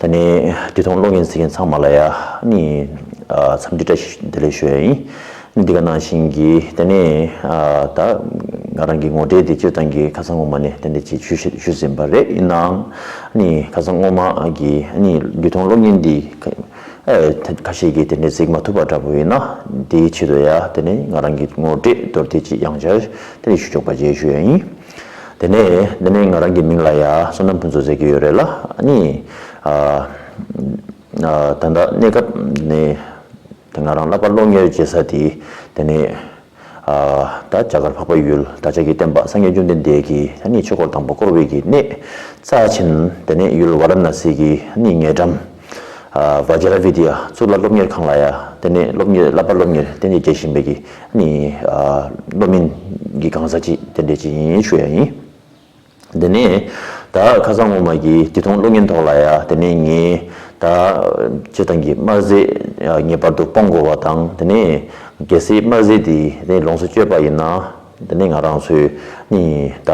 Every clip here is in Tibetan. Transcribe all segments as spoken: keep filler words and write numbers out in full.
དེ་ནས་དུས་ཐུང་གློག་བརྙན་གཟིགས་མཁན་ཚང་མ་ལ་ཡ་ནི་འཚམས་འདྲི་བཀྲ་ཤིས་བདེ་ལེགས་ཞུ་ཡ་ཡིན། འདི་ག་ནང་བཞིན་གྱི་དེ་ནས་ད་ང་རང་གི་ངོ་སྤྲོད་དེ་སྤྱིར་བཏང་གི་ཁ་སང་སྔོན་མ་ནས་དེ་འདྲ་ཅིག་ཞུ་ཞུ་ཟིན་པ་རེད། ཡིན་ནའང་ནི་ཁ་སང་སྔོན་མ་གི་ནི་དུས་ཐུང་གློག་བརྙན་འདི་ཁ་ཤས་ཀྱིས་དེ་འདྲ་གཟིགས་མ་ཐུབ་པ་འདྲ་པོ་ཡིན་ན། འདིའི་ཆེད་དུ་ཡ་དེ་ནས་ང་རང་གི་ངོ་སྤྲོད་མདོར་བསྡུས་ཅིག་ཡང་བསྐྱར་དེ་ནས་ཞུ་ཆོག་པ་བཅས་ཞུ་ཡ་ཡིན། དེ་ནས་དེ་ནས་ང་རང་གི་མིང་ལ་ཡ་བསོད་ནམས་ཕུན་ཚོགས་ཟེར་གྱི་ཡོད་རེད་ལ། ཨ་ནི་ཨ་ཨ་ད་ལྟ་གནས་སྐབས་ནས་ང་རང་བསླབ་པ་སློབ་གཉེར་བྱེད་ས་དེ་དེ་ནས་ཨ་ད་རྒྱ་གར་འཕགས་པ་ཡུལ་བདག་ཅག་གི་བསྟན་པ་སངས་རྒྱས་བཅོམ་ལྡན་འདས་ཀྱི་ཨ་ནི་ཆོས་འཁོར་དང་པོ་བསྐོར་བའི་གི་གནས་རྩ་ཆེན་དེ་ནས་ཡུལ་ཝཱ་ར་ཎ་སི་གི་ཨ་ནི་ཉེ་འགྲམ་ཨ་བཛྲ་ཝི་དི་ཡ་གཙུག་ལག་སློབ་གཉེར་ཁང་ལ་ཡ་དེ་ནས་སློབ་གཉེར་བསླབ་པ་སློབ་གཉེར་དེ་ནས་བྱེད་བཞིན་པའི་གི་ཨ་ནི་ཨ་སློབ་མིན་གྱི་གང་ཟག་ཅིག་དེ་འདྲ་ཅིག་ཡིན་ཞུ་ཡ་ཡིན། དེ་ནས་ད་ཁ་སང་སྔོན་མ་གི་དུས་ཐུང་གློག་བརྙན་ཐོག་ལ་ཡ་དེ་ནས་ངས་ད་སྤྱིར་བཏང་གི་དམར་ཟས་ངེས་པར་དུ་སྤོང་དགོས་པ་དང་། དེ་ནས་གལ་སྲིད་དམར་ཟས་དེ་དེ་ལོངས་སུ་སྤྱོད་པ་ཡིན་ན་དེ་ནས་ང་རང་ཚོའི་ནི་ད་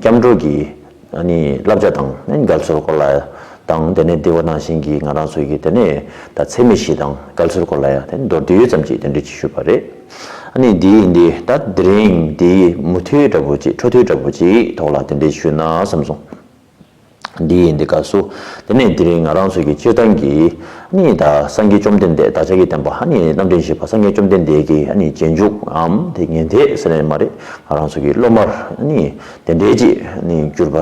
སྐྱབས་འགྲོ་གི་ནི་བསླབ་བྱ་དང་ནི་འགལ་ཚུལ་སྐོར་ལ་དང་། དེ་ནས་དེ་བ་ནང་བཞིན་གྱི་ང་རང་ཚོའི་གི་དེ་ནས་ད་ཚད་མེད་བཞི་དང་འགལ་ཚུལ་སྐོར་ལ་ཡ་དེ་ནས་མདོར་བསྡུས་ཙམ་ཅིག་དེ་འདྲ་ཅིག་ཞུས་པ་རེད། ཨ་ནི་འདི་ཡིན་འདི་ད་དེ་རིང་འདི་མུ་མཐུད་འདྲ་པོ་ཅིག་འཕྲོ་མཐུད་འདྲ་པོ་ཅིག་ཐོག་ལ་དེ་འདྲ་ཞུས་ན་བསམ་སོང་། འདི་ཡིན་འདི་སྐབས་སུ་དེ་ནས་དེ་རིང་ང་རང་ཚོ་གི་སྤྱིར་བཏང་གི་ཨ་ནི་ད་སངས་རྒྱས་བཅོམ་ལྡན་འདས་བདག་ཅག་གི་བསྟན་པ་ཨ་ནི་རྣམ་འདྲེན་བཞི་པ་སངས་རྒྱས་བཅོམ་ལྡན་འདས་ཀྱི་ཨ་ནི་རྗེས་འཇུག་གམ་དེ་ཉན་ཐོས་ཟེར་ནས་མ་རེད། ང་རང་ཚོ་གི་སློབ་མར་ཨ་ནི་དེ་འདྲའི་ཅིག་ཨ་ནི་གྱུར་པ་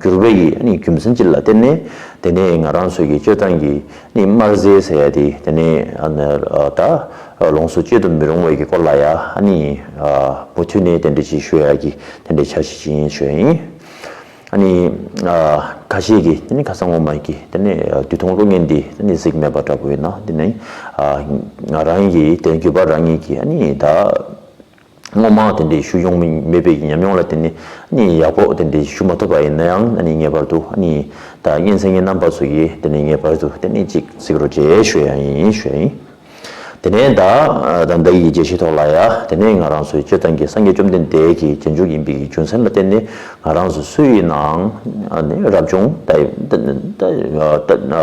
གྱུར་པའི་ཨ་ནི་རྒྱུ་མཚན་ཅིག་ལ་བརྟེན་ནས་དེ་ནས་ང་རང་ཚོ་གི་སྤྱིར་བཏང་གི་ནི་དམར་ཟས་ཟེར་ཡ་དེ་དེ་ནས་ཨ་ནི་ཨ་ད་ལོངས་སུ་སྤྱོད་དུ་མི་རུང་བའི་གི་སྐོར་ལ་ཡ་ཨ་ནི་ཨ་མུ་མཐུད་ནས་དེ་འདྲ་ཅིག་ཞུ་ཡ་གི་དེ་འདྲའི་འཆར་གཞི་ཅིག་ཡིན་ཞུ་ཡ་ཡིན། ཨ་ནི་ཨ་ཁ་ཤས་ཀྱིས་དེ་ནི་ཁ་སང་སྔོན་མ་གི་དེ་ནི་ཨ་དུས་ཐུང་གློག་བརྙན་འདི་དེ་ནི་གཟིགས་མེད་པ་འདྲ་པོ་ཡིན་ན། དེ་ནི་ཨ་ང་རང་གི་དེ་ནི་རྒྱུད་པ་རང་ཉིད་ཀྱི་ཨ་ནི་ད་སྔོན་མ་དེ་འདྲའི་ཞུ་མྱོང་མེད་པའི་ཉམས་མྱོང་ལ་བརྟེན་ནས་ནི་ཡག་པོ་དེ་འདྲའི་ཞུ་མ་ཐུབ་པ་ཡིན་ན་ཡང་། ནི་ངེས་པར་དུ་ནི་ད་སྙན་གསན་མཁན་རྣམ་པ་ཚོ་གིས་དེ་ནི་ངེས་པར་དུ་དེ་ནི་ཅིག་གཟིགས་རོགས་བྱེད་ཞུ་ཡ་ཡིན་ཞུ་ཡ་ཡིན། དེ་ནས་ད་ད་ལྟ་ཡི་རྒྱལ་སྤྱིའི་ཐོག་ལ་ཡ་དེ་ནས་ང་རང་ཚོའི་སྤྱིར་བཏང་གི་སངས་རྒྱས་བཅོམ་ལྡན་འདས་ཀྱི་རྗེས་འཇུག་ཡིན་པའི་རྒྱུ་མཚན་ལ་བརྟེན་ནས་ང་རང་ཚོ་སུ་ཡིན་ནའང་ནི་རབ་བྱུང་ད་ད་ད།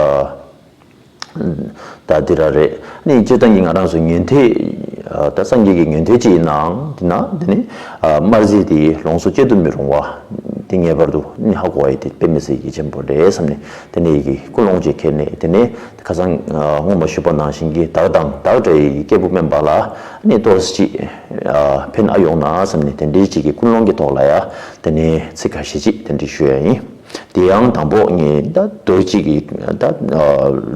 ད་འདི་ར་རེད། ནི་སྤྱིར་བཏང་གི་ང་རང་ཚོ་ཉན་ཐོས་ད་སངས་རྒྱས་ཀྱི་ཉན་ཐོས་ཅིག་ཡིན་ནའང་དེ་ན་དེ་ནི་དམར་ཟས་དེ་ལོངས་སུ་སྤྱད་དུ་མི་རུང་བ་དེ་ངེས་པར་དུ་ནི་ཧ་གོ་བ་ཡི་དེ་དཔེ་མི་སྲིད་ཀྱི་ཆེན་པོ་རེད་བསམ་ནས། དེ་ནས་ཡི་གེ་ཀུན་སློང་ཅིག་ཁྱེར་ནས། དེ་ནས་ཁ་སང་སྔོན་མ་ཞུས་པ་ནང་བཞིན་གྱི་བདག་དང་བདག་འདྲ་ཡི་སྐྱེས་བུ་དམན་པ་ལ་ནི་ཏོག་ཙམ་ཕན་ཨ་ཡོང་ན་བསམ་ནས་དེ་འདྲའི་ཅིག་གི་ཀུན་སློང་གི་ཐོག་ལ་ཡ་དེ་ནས་ཚིག་ཁ་ཤས་ཅིག་དེ་འདྲ་ཞུ་ཡ་ཡིན། དེ་ཡང་དང་པོ་ངས་ད་མདོར་གཅིག་གི་ད་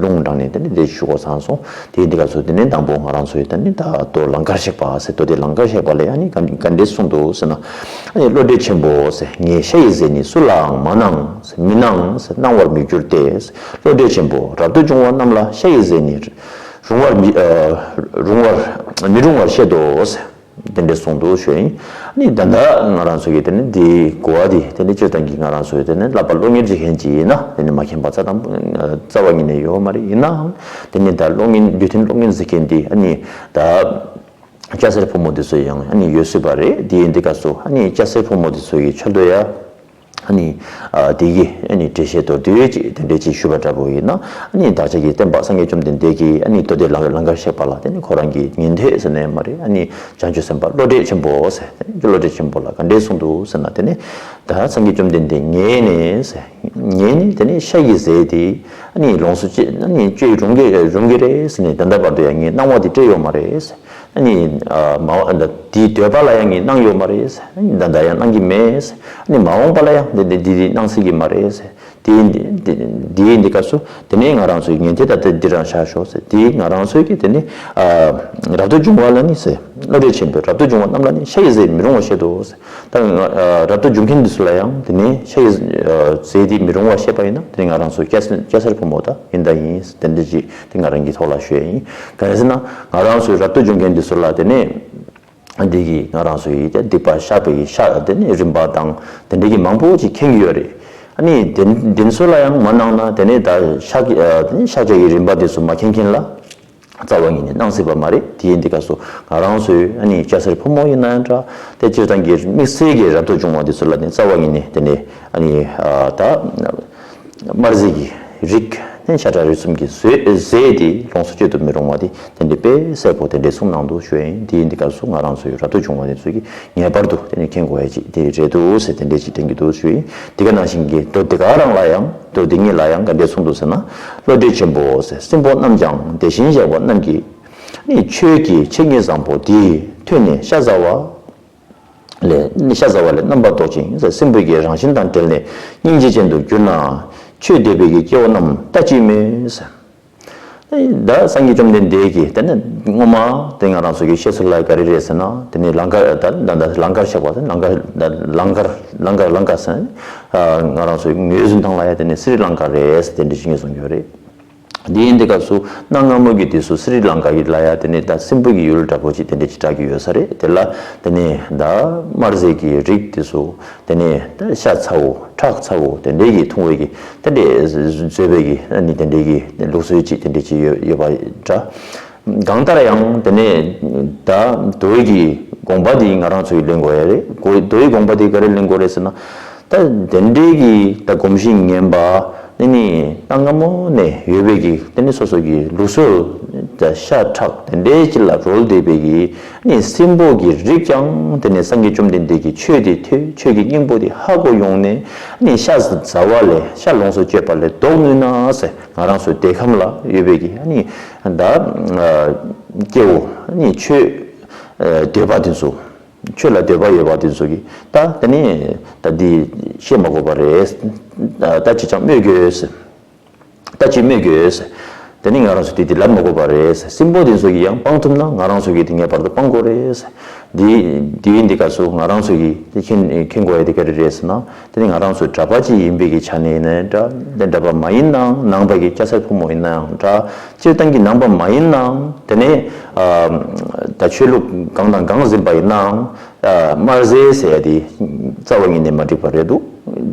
ལུང་དྲངས་ནས་དེ་ནི་དེ་ཞུ་དགོས་བསམ་སོང་། དེ་འདི་ག་ཚོད་དེ་ནས་དང་པོ་ང་རང་ཚོའི་ད་ནི་ད་མདོ་ལང་ཀར་གཤེགས་པ་ཟེར། མདོ་སྡེ་ལང་ཀར་གཤེགས་པ་ལ་ཡང་ནི་ག་ག་འདྲས་གསུངས་འདུག་ཟེར་ན། ཨ་ནི་བློ་གྲོས་ཆེན་པོ་ཟེར། ངས་ཤ་ཡི་ཟས་ནི་སུ་ལའང་མ་གནང་ཟེར། མི་གནང་ཟེར། གནང་བར་མི་འགྱུར་ཏེ་ཟེར། བློ་གྲོས་ཆེན་པོ། རབ་ཏུ་བྱུང་བ་རྣམས་ལ་ཤ་ཡི་ཟས་ནི་རུང་བར་མི་རུང་བར་མི་རུང་བར་བཤད་དོ་ཟེར། དེ་འདྲ་གསུངས་འདུག་ཞུ་ཡིན། ནི་ད་ལྟ་ང་རང་ཚོ་གི་དེ་ནི་འདི་གོ་བ་འདི་དེ་ནི་སྤྱིར་བཏང་གི་ང་རང་ཚོའི་དེ་ནི་བསླབ་པ་སློབ་གཉེར་བྱེད་མཁན་ཅིག་ཡིན་ན། དེ་ནི་མ་མཁྱེན་པ་རྩ་དང་རྩ་བ་ཉིད་ནས་ཡོད་མ་རེད། ཡིན་ནའང་དེ་ནི་ད་གློག་བརྙན་དུས་མཐུན་གློག་བརྙན་གཟིགས་མཁན་འདི་ཨ་ནི་ད་སྐྱ་སེར་ཕོ་མོ་འདི་ཚོ་ཡང་ཨ་ནི་ཡོད་སྲིད་པ་རེད། དེ་ཡིན་དུས་སྐབས་སུ་ཨ་ནི་སྐྱ་སེར་ཕོ་མོ་འདི་ཚོ་ཡི་ཆེད་དུ་ཡ། ཨ་ནི་ཨ་དེ་གི་ཨ་ནི་འགྲེལ་བཤད་མདོར་བསྡུས་ཅིག་དེ་འདྲས་ཅིག་ཞུས་པ་འདྲ་པོ་ཡིན་ན། ཨ་ནི་བདག་ཅག་གི་བསྟན་པ་སངས་རྒྱས་བཅོམ་ལྡན་འདས་ཀྱིས་ཨ་ནི་མདོ་སྡེ་ལང་ལང་ཀར་གཤེགས་པ་ལ་དེ་ནི་ཁོ་རང་གི་ཉན་ཐོས་ཟེར་ནས་མ་རེད། ཨ་ནི་བྱང་ཆུབ་སེམས་དཔའ་བློ་གྲོས་ཆེན་པོ་ཟེར། བློ་གྲོས་ཆེན་པོ་ལ་ག་འདྲས་གསུངས་འདུག་ཟེར་ན། དེ་ནི་ད་སངས་རྒྱས་བཅོམ་ལྡན་འདས་ངས་ནི་ཟེར། ངས་ནི་དེ་ནི་ཤ་ཡི་ཟས་དེ་ཨ་ནི་ལོངས་སུ་སྤྱད་ཨ་ནི་སྤྱོད་རུང་གི་རུང་གི་རེད་ཟེར་ནས་ད་ལྟ་བར་དུ་ཡང་ངས་གནང་བ་དེ་སྤྲད་ཡོད་མ་རེད་ཟེར། ཨ་ནི་ཨ་མ་འོངས་ད་དེའི་འདོད་པ་ལ་ཡང་ངས་གནང་ཡོད་མ་རེད། ཨ་ནི་ད་ལྟ་ཡང་གནང་གི་མེད། ཨ་ནི་མ་འོངས་པ་ལ་ཡང་འདི་འདི་འདི་འདི་གནང་སྲིད་ཀྱི་མ་རེད། དེ་འདི་འདི་འདི་འདི་སྐབས་སུ་དེ་ནས་ང་རང་ཚོའི་ཉན་ཐོས་ད་ལྟ་འདི་རང་བཞག་ཤོག་ཟེར། དེ་ང་རང་ཚོའི་གི་དེ་ནི་ཨ་རབ་ཏུ་བྱུང་བ་ལ་ནི་ཟེར། བློ་གྲོས་ཆེན་པོས་རབ་ཏུ་བྱུང་བ་རྣམས་ལ་ནི་ཤ་ཡི་ཟས་མི་རུང་བར་བཤད་དོ་ཟེར། ད་ང་ཨ་རབ་ཏུ་བྱུང་མཁན་འདི་ཚོ་ལ་ཡང་དེ་ནི་ཤ་ཡི་ཨ་ཟས་འདི་མི་རུང་བར་བཤད་པ་ཡིན་ན། དེ་ནི་ང་རང་ཚོ་སྐྱ་སེར་སྐྱ་སེར་ཕོ་མོ་ད་ཡིན་ད་ཡིན། དེ་འདྲ་ཅིག་དེ་ང་རང་གི་ཐོག་ལ་ཞུ་ཡ་ཡིན། ག་རེ་ཟེར་ན་ང་རང་ཚོའི་རབ་ཏུ་བྱུང་མཁན་འདི་ཚོ་ལ་དེ་ནི་འདི་གི་ང་རང་ཚོ་ཡི་དེ་སྡིག་པ་བཤགས་པའི་ཤ་དེ་ནི་རིམ་པ་དང་དེ་འདྲ་གི་མང་པོ་ཅིག་མཁྱེན་གྱི་ཡོད་རེད། ཨ་ནི་དེ་འདི་ཚོ་ལ་ཡང་མ་གནང་ན་དེ་ནི་ད་ཤ་གི་ཨ་དེ་ནི་ཤ་བཅད་ཀྱི་རིམ་པ་འདི་ཚོ་མ་མཁྱེན་མཁན་ལ་རྩ་བ་ཉིད་ནས་གནང་སྲིད་པ་མ་རེད། དེ་ཡིན་དུས་སྐབས་སུ་ང་རང་ཚོའི་ཨ་ནི་སྐྱ་སེར་ཕོ་མོ་ཡིན་ན་ཡང་འདྲ། དེ་སྤྱིར་བཏང་གི་དམིགས་བསལ་གྱི་རབ་ཏུ་བྱུང་བ་འདི་ཚོ་ལ་ནི་རྩ་བ་ཉིད་ནས་དེ་ནས་ཨ་ནི་ཨ་ད་དམར་ཟས་ཀྱི་རིགས་ དེ་ཤ་ཁྲག་རིགས་གསུམ་གྱི་ཟས་ཟས་དེ་ལོངས་སུ་སྤྱོད་དུ་མི་རུང་བ་དེ་དེ་འདྲའི་དཔེ་གསལ་པོ་དེ་འདྲའི་གསུངས་གནང་འདུག་ཞུ་ཡིན། དེ་ཡིན་དུས་སྐབས་སུ་ང་རང་ཚོའི་རབ་ཏུ་བྱུང་བ་དེ་ཚོ་གིས་ངེས་པར་དུ་དེ་ནི་མཁྱེན་དགོས་ཡ་ཅིག་དེ་རེད་འདུག་ཟེར་དེ་འདྲའི་ཅིག་དྲན་གྱི་འདུག་ཞུ་ཡིན། དེ་ག་ནང་བཞིན་གྱི་མདོ་དེ་ག་རང་ལ་ཡང་མདོ་དེ་ཉིད་ལ་ཡང་ག་འདྲས་གསུངས་འདུག་ཟེར་ན། བློ་གྲོས་ཆེན་པོ་ཟེར་སྲིན་པོ་རྣམས་ཀྱང་དེ་བཞིན་གཤེགས་པ་རྣམས་ཀྱི་ནི་ཆོས་ཀྱི་ཆོས་ཉིད་བཟང་པོ་དེ་ཐོས་ནས་ཤ་ཟ་བ། ལས་ནི་ཤ་ཟ་བ་ལས་རྣམ་པར་རྟོག་ཅིང་སྲིན་པོའི་གི་རང་བཞིན་དང་བྲལ་ནས་སྙིང་རྗེ་ཅན་དུ་གྱུར་ན། ཆོས་འདོད་པའི་གི་སྐྱེ་བོ་རྣམས་ལྟ་ཅི་སྨོས། ད་སངས་རྒྱས་བཅོམ་ལྡན་འདས་ཀྱིས་དེ་ནི་སྔོན་མ་དེ་ང་རང་ཚོ་གི་བཤད་ཚུལ་ལ་ག་རེ་རེད་ཟེར་ན། དེ་ནི་ལང་ཀ་ད་ད་ད་ལང་ཀར་བཤད་པ་དེ་ལང་ཀ་ད་ལང་ཀར་ལང་ཀར་ལང་ཀ་ཟེར་ན་ང་རང་ཚོའི་ངོས་འཛིན་སྟངས་ལ་ཡ་དེ་ནི་སི་རི་ལང་ཀ་རེད་ཟེར་དེ་འདྲ་ཞིག་ངོས་བཟུང་གི་ཡོད་རེད། འདི་ཡིན་དུས་སྐབས་སུ་གནའ་སྔ་མོ་གི་དུས་སུ་སི་རི་ལང་ཀ་ཡི་ལ་ཡ་དེ་ནི་ད་སྲིན་པོ་གི་ཡུལ་འདྲ་པོ་ཅིག་དེ་འདྲ་ཅིག་གྲགས་ཀྱི་ཡོད་ས་རེད། དེ་ལ་དེ་ནི་ད་དམར་ཟས་ཀྱི་རིགས་དེ་ཚོ་དེ་ནི་ད་ཤ་ཚ་བོ་ཁྲག་ཚ་བོ་དེ་འདྲའི་གི་འཐུང་བའི་གི་དེ་འདྲའི་བཟོས་པའི་གི་ནི་དེ་འདྲའི་གི་ལུགས་སྲོལ་ཅིག་དེ་འདྲ་ཅིག་ཡོད་ཡོད་པ་འདྲ། གང་ལྟར་ཡང་དེ་ནི་ད་མདོ་ཡི་གི་དགོངས་པ་འདི་ང་རང་ཚོ་ཡི་ལེན་དགོས་ཡ་རེད། མདོ་ཡི་དགོངས་པ་འདི་ག་རེ་ལེན་དགོས་རེད་ཟེར་ན། ད་དེ་འདྲའི་གི་ད་གོམས་གཤིས་ངན་པ་ནི་ནི་ད་སྔ་མོ་ནས་ཡོད་པའི་གི་དེ་ནི་སོ་སོ་གི་ལུགས་སྲོལ་ད་ཤ་ཁྲག་དེ་འདྲའི་ཅིག་ལ་རོལ་བསྡད་པའི་གི་ནི་སྲིན་པོ་གི་རིགས་ཀྱང་དེ་ནི་སངས་རྒྱས་བཅོམ་ལྡན་འདས་ཀྱི་ཆོས་དེ་ཐོས། ཆོས་ཀྱི་སྙིང་པོ་དེ་ཧ་གོ་ཡོང་ནས་ནི་ཤ་ཟ་བ་ལས་ཤ་ལོངས་སུ་སྤྱོད་པ་ལས་ལྡོག་ནུས་ན་ཟེར། ང་རང་ཚོའི་འདས་ཁམས་ལ་ཡོད་པའི་གི་ནི་ད་སྐྱེ་བོ་ནི་ཆོས་འདོད་པ་དེ་ཚོ། ཆོས་ལ་འདོད་པ་ཡོད་པ་དེ་ཚོ་གིས་ད་དེ་ནི་ད་འདི་བཤད་མ་དགོས་པ་རེད། ད་ཅི་ཅང་སྨོས་དགོས། ད་ཅི་སྨོས་དགོས། དེ་ནི་ང་རང་ཚོ་དེ་འདི་ལབ་མ་དགོས་པ་རེད། སྲིན་པོ་དེ་ཚོ་གིས་ཡང་སྤང་ཐུབ་ན་ང་རང་ཚོ་གིས་དེ་ངེས་པར་དུ་སྤང་དགོས་རེད། འདི་འདི་ཡིན་འདི་སྐབས་སུ་ང་རང་ཚོ་གིས་དེ་མཁྱེན་མཁྱེན་དགོས་ཡ་དེ་ག་རེ་རེད་ཟེར་ན། དེ་ནི་ང་རང་ཚོ་གྲྭ་པ་ཅིག་ཡིན་པའི་གི་ཆ་ནས་ཡིན་ན་འདྲ། དེ་གྲྭ་པ་མ་ཡིན་ནའང་ནང་པ་གི་སྐྱ་སེར་ཕོ་མོ་ཡིན་ནའང་འདྲ། སྤྱིར་བཏང་གི་ནང་པ་མ་ཡིན་ནའང་དེ་ནས་ཨ་ད་ཆོས་ལུགས་གང་དང་གང་འཛིན་པ་ཡིན་ནའང་ཨ་དམར་ཟས་ཟེར་ཡ་དེ་རྩ་བ་ཉིད་ནས་མ་འགྲིག་པ་རེད་འདུག་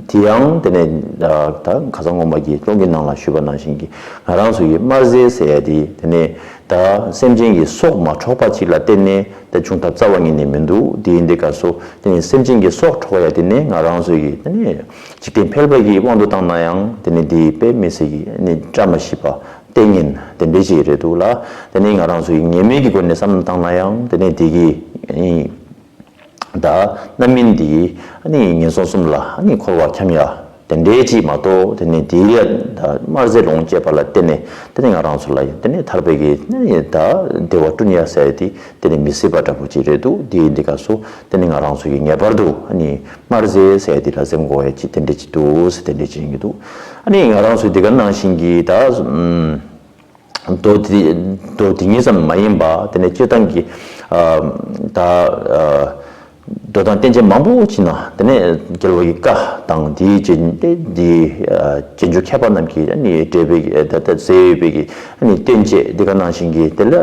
དེ་ཡང་དེ་ནས་ཨ་ད་ཁ་སང་སྔོན་མ་གི་སློབ་དཔོན་གྱི་ནང་ལ་ཞུས་པ་ནང་བཞིན་གྱི་ང་རང་ཚོ་ཡི་དམར་ཟས་ཟེར་ཡ་དེ་དེ་ནས་ད་སེམས་ཅན་གྱི་སྲོག་མ་འཕྲོག་པ་ཅིག་ལ་བརྟེན་ནས་ད་བྱུང་ཐབས་རྩ་བ་ཉིད་ནས་མི་འདུག་དེ་ཡིན་དུས་སྐབས་སུ་དེ་ནས་སེམས་ཅན་གྱི་སྲོག་འཕྲོག་ཡ་དེ་ནས་ང་རང་ཚོ་ཡི་དེ་ནས་འཇིག་རྟེན་ཕལ་པ་གི་དབང་དུ་བཏང་ན་ཡང་དེ་ནི་འདི་དཔེ་མི་སྲིད་ཀྱི་ནི་བཀྲ་མ་ཤིས་པ་ལྟས་ངན་དེ་འདྲའི་ཅིག་རེད་འདུག་ལ། དེ་ནི་ང་རང་ཚོ་ཡི་ཉེས་དམིགས་ཀྱི་སྒོ་ནས་བསམ་བློ་བཏང་ན་ཡང་དེ་ནི་འདི་གི་ནི་ད་རྣམ་སྨིན་འདི་ནི་ངན་སོང་གསུམ་ལ་ནི་འཁོར་བ་འཁྱམ་ཡ་དེ་འདྲའི་ཅིག་མ་གཏོགས་དེ་ནི་འདི་ཡ་ད་དམར་ཟས་ལོངས་སྤྱད་པ་ལ་བརྟེན་ནས་དེ་ནི་ང་རང་ཚོ་ལ་ཡང་དེ་ནི་ཐར་པའི་གི་ནི་ད་བདེ་བ་བསྐྲུན་ཡ་ཟེར་ཡ་དེ་དེ་ནི་མི་སྲིད་པ་འདྲ་པོ་ཅིག་རེད་འདུག་དེ་ཡིན་དུས་སྐབས་སུ་དེ་ནི་ང་རང་ཚོ་གི་ངེས་པར་དུ་ནི་དམར་ཟས་ཟེར་ཡ་དེ་ལ་འཛེམ་དགོས་ཡ་ཅིག་དེ་འདྲ་ཅིག་འདུག་ཟེར་དེ་འདྲ་ཅིག་ཡིན་གྱི་འདུག་ཨ་ནི་ང་རང་ཚོས་འདི་ག་ནང་བཞིན་གྱི་ད་ཨམ་མདོ་དེ་མདོ་དེ་ཉིད་ཙམ་མ་ཡིན་པ་དེ་ནས་སྤྱིར་བཏང་གི་ཨ་ད་ཨ་མདོ་དང་བསྟན་བཅོས་མང་པོ་ཅིག་ནང་དེ་ནས་རྒྱལ་བ་ཡི་བཀའ་དང་དེའི་རྗེས་འདི་ཨ་རྗེས་འཇུག་མཁས་པ་རྣམས་ཀྱིས་ཨ་ནི་འགྲེལ་པའི་ད་ལྟ་མཛད་ཡོད་པའི་གི་ཨ་ནི་བསྟན་བཅོས་འདི་ག་ནང་བཞིན་གྱི་དེ་ལ་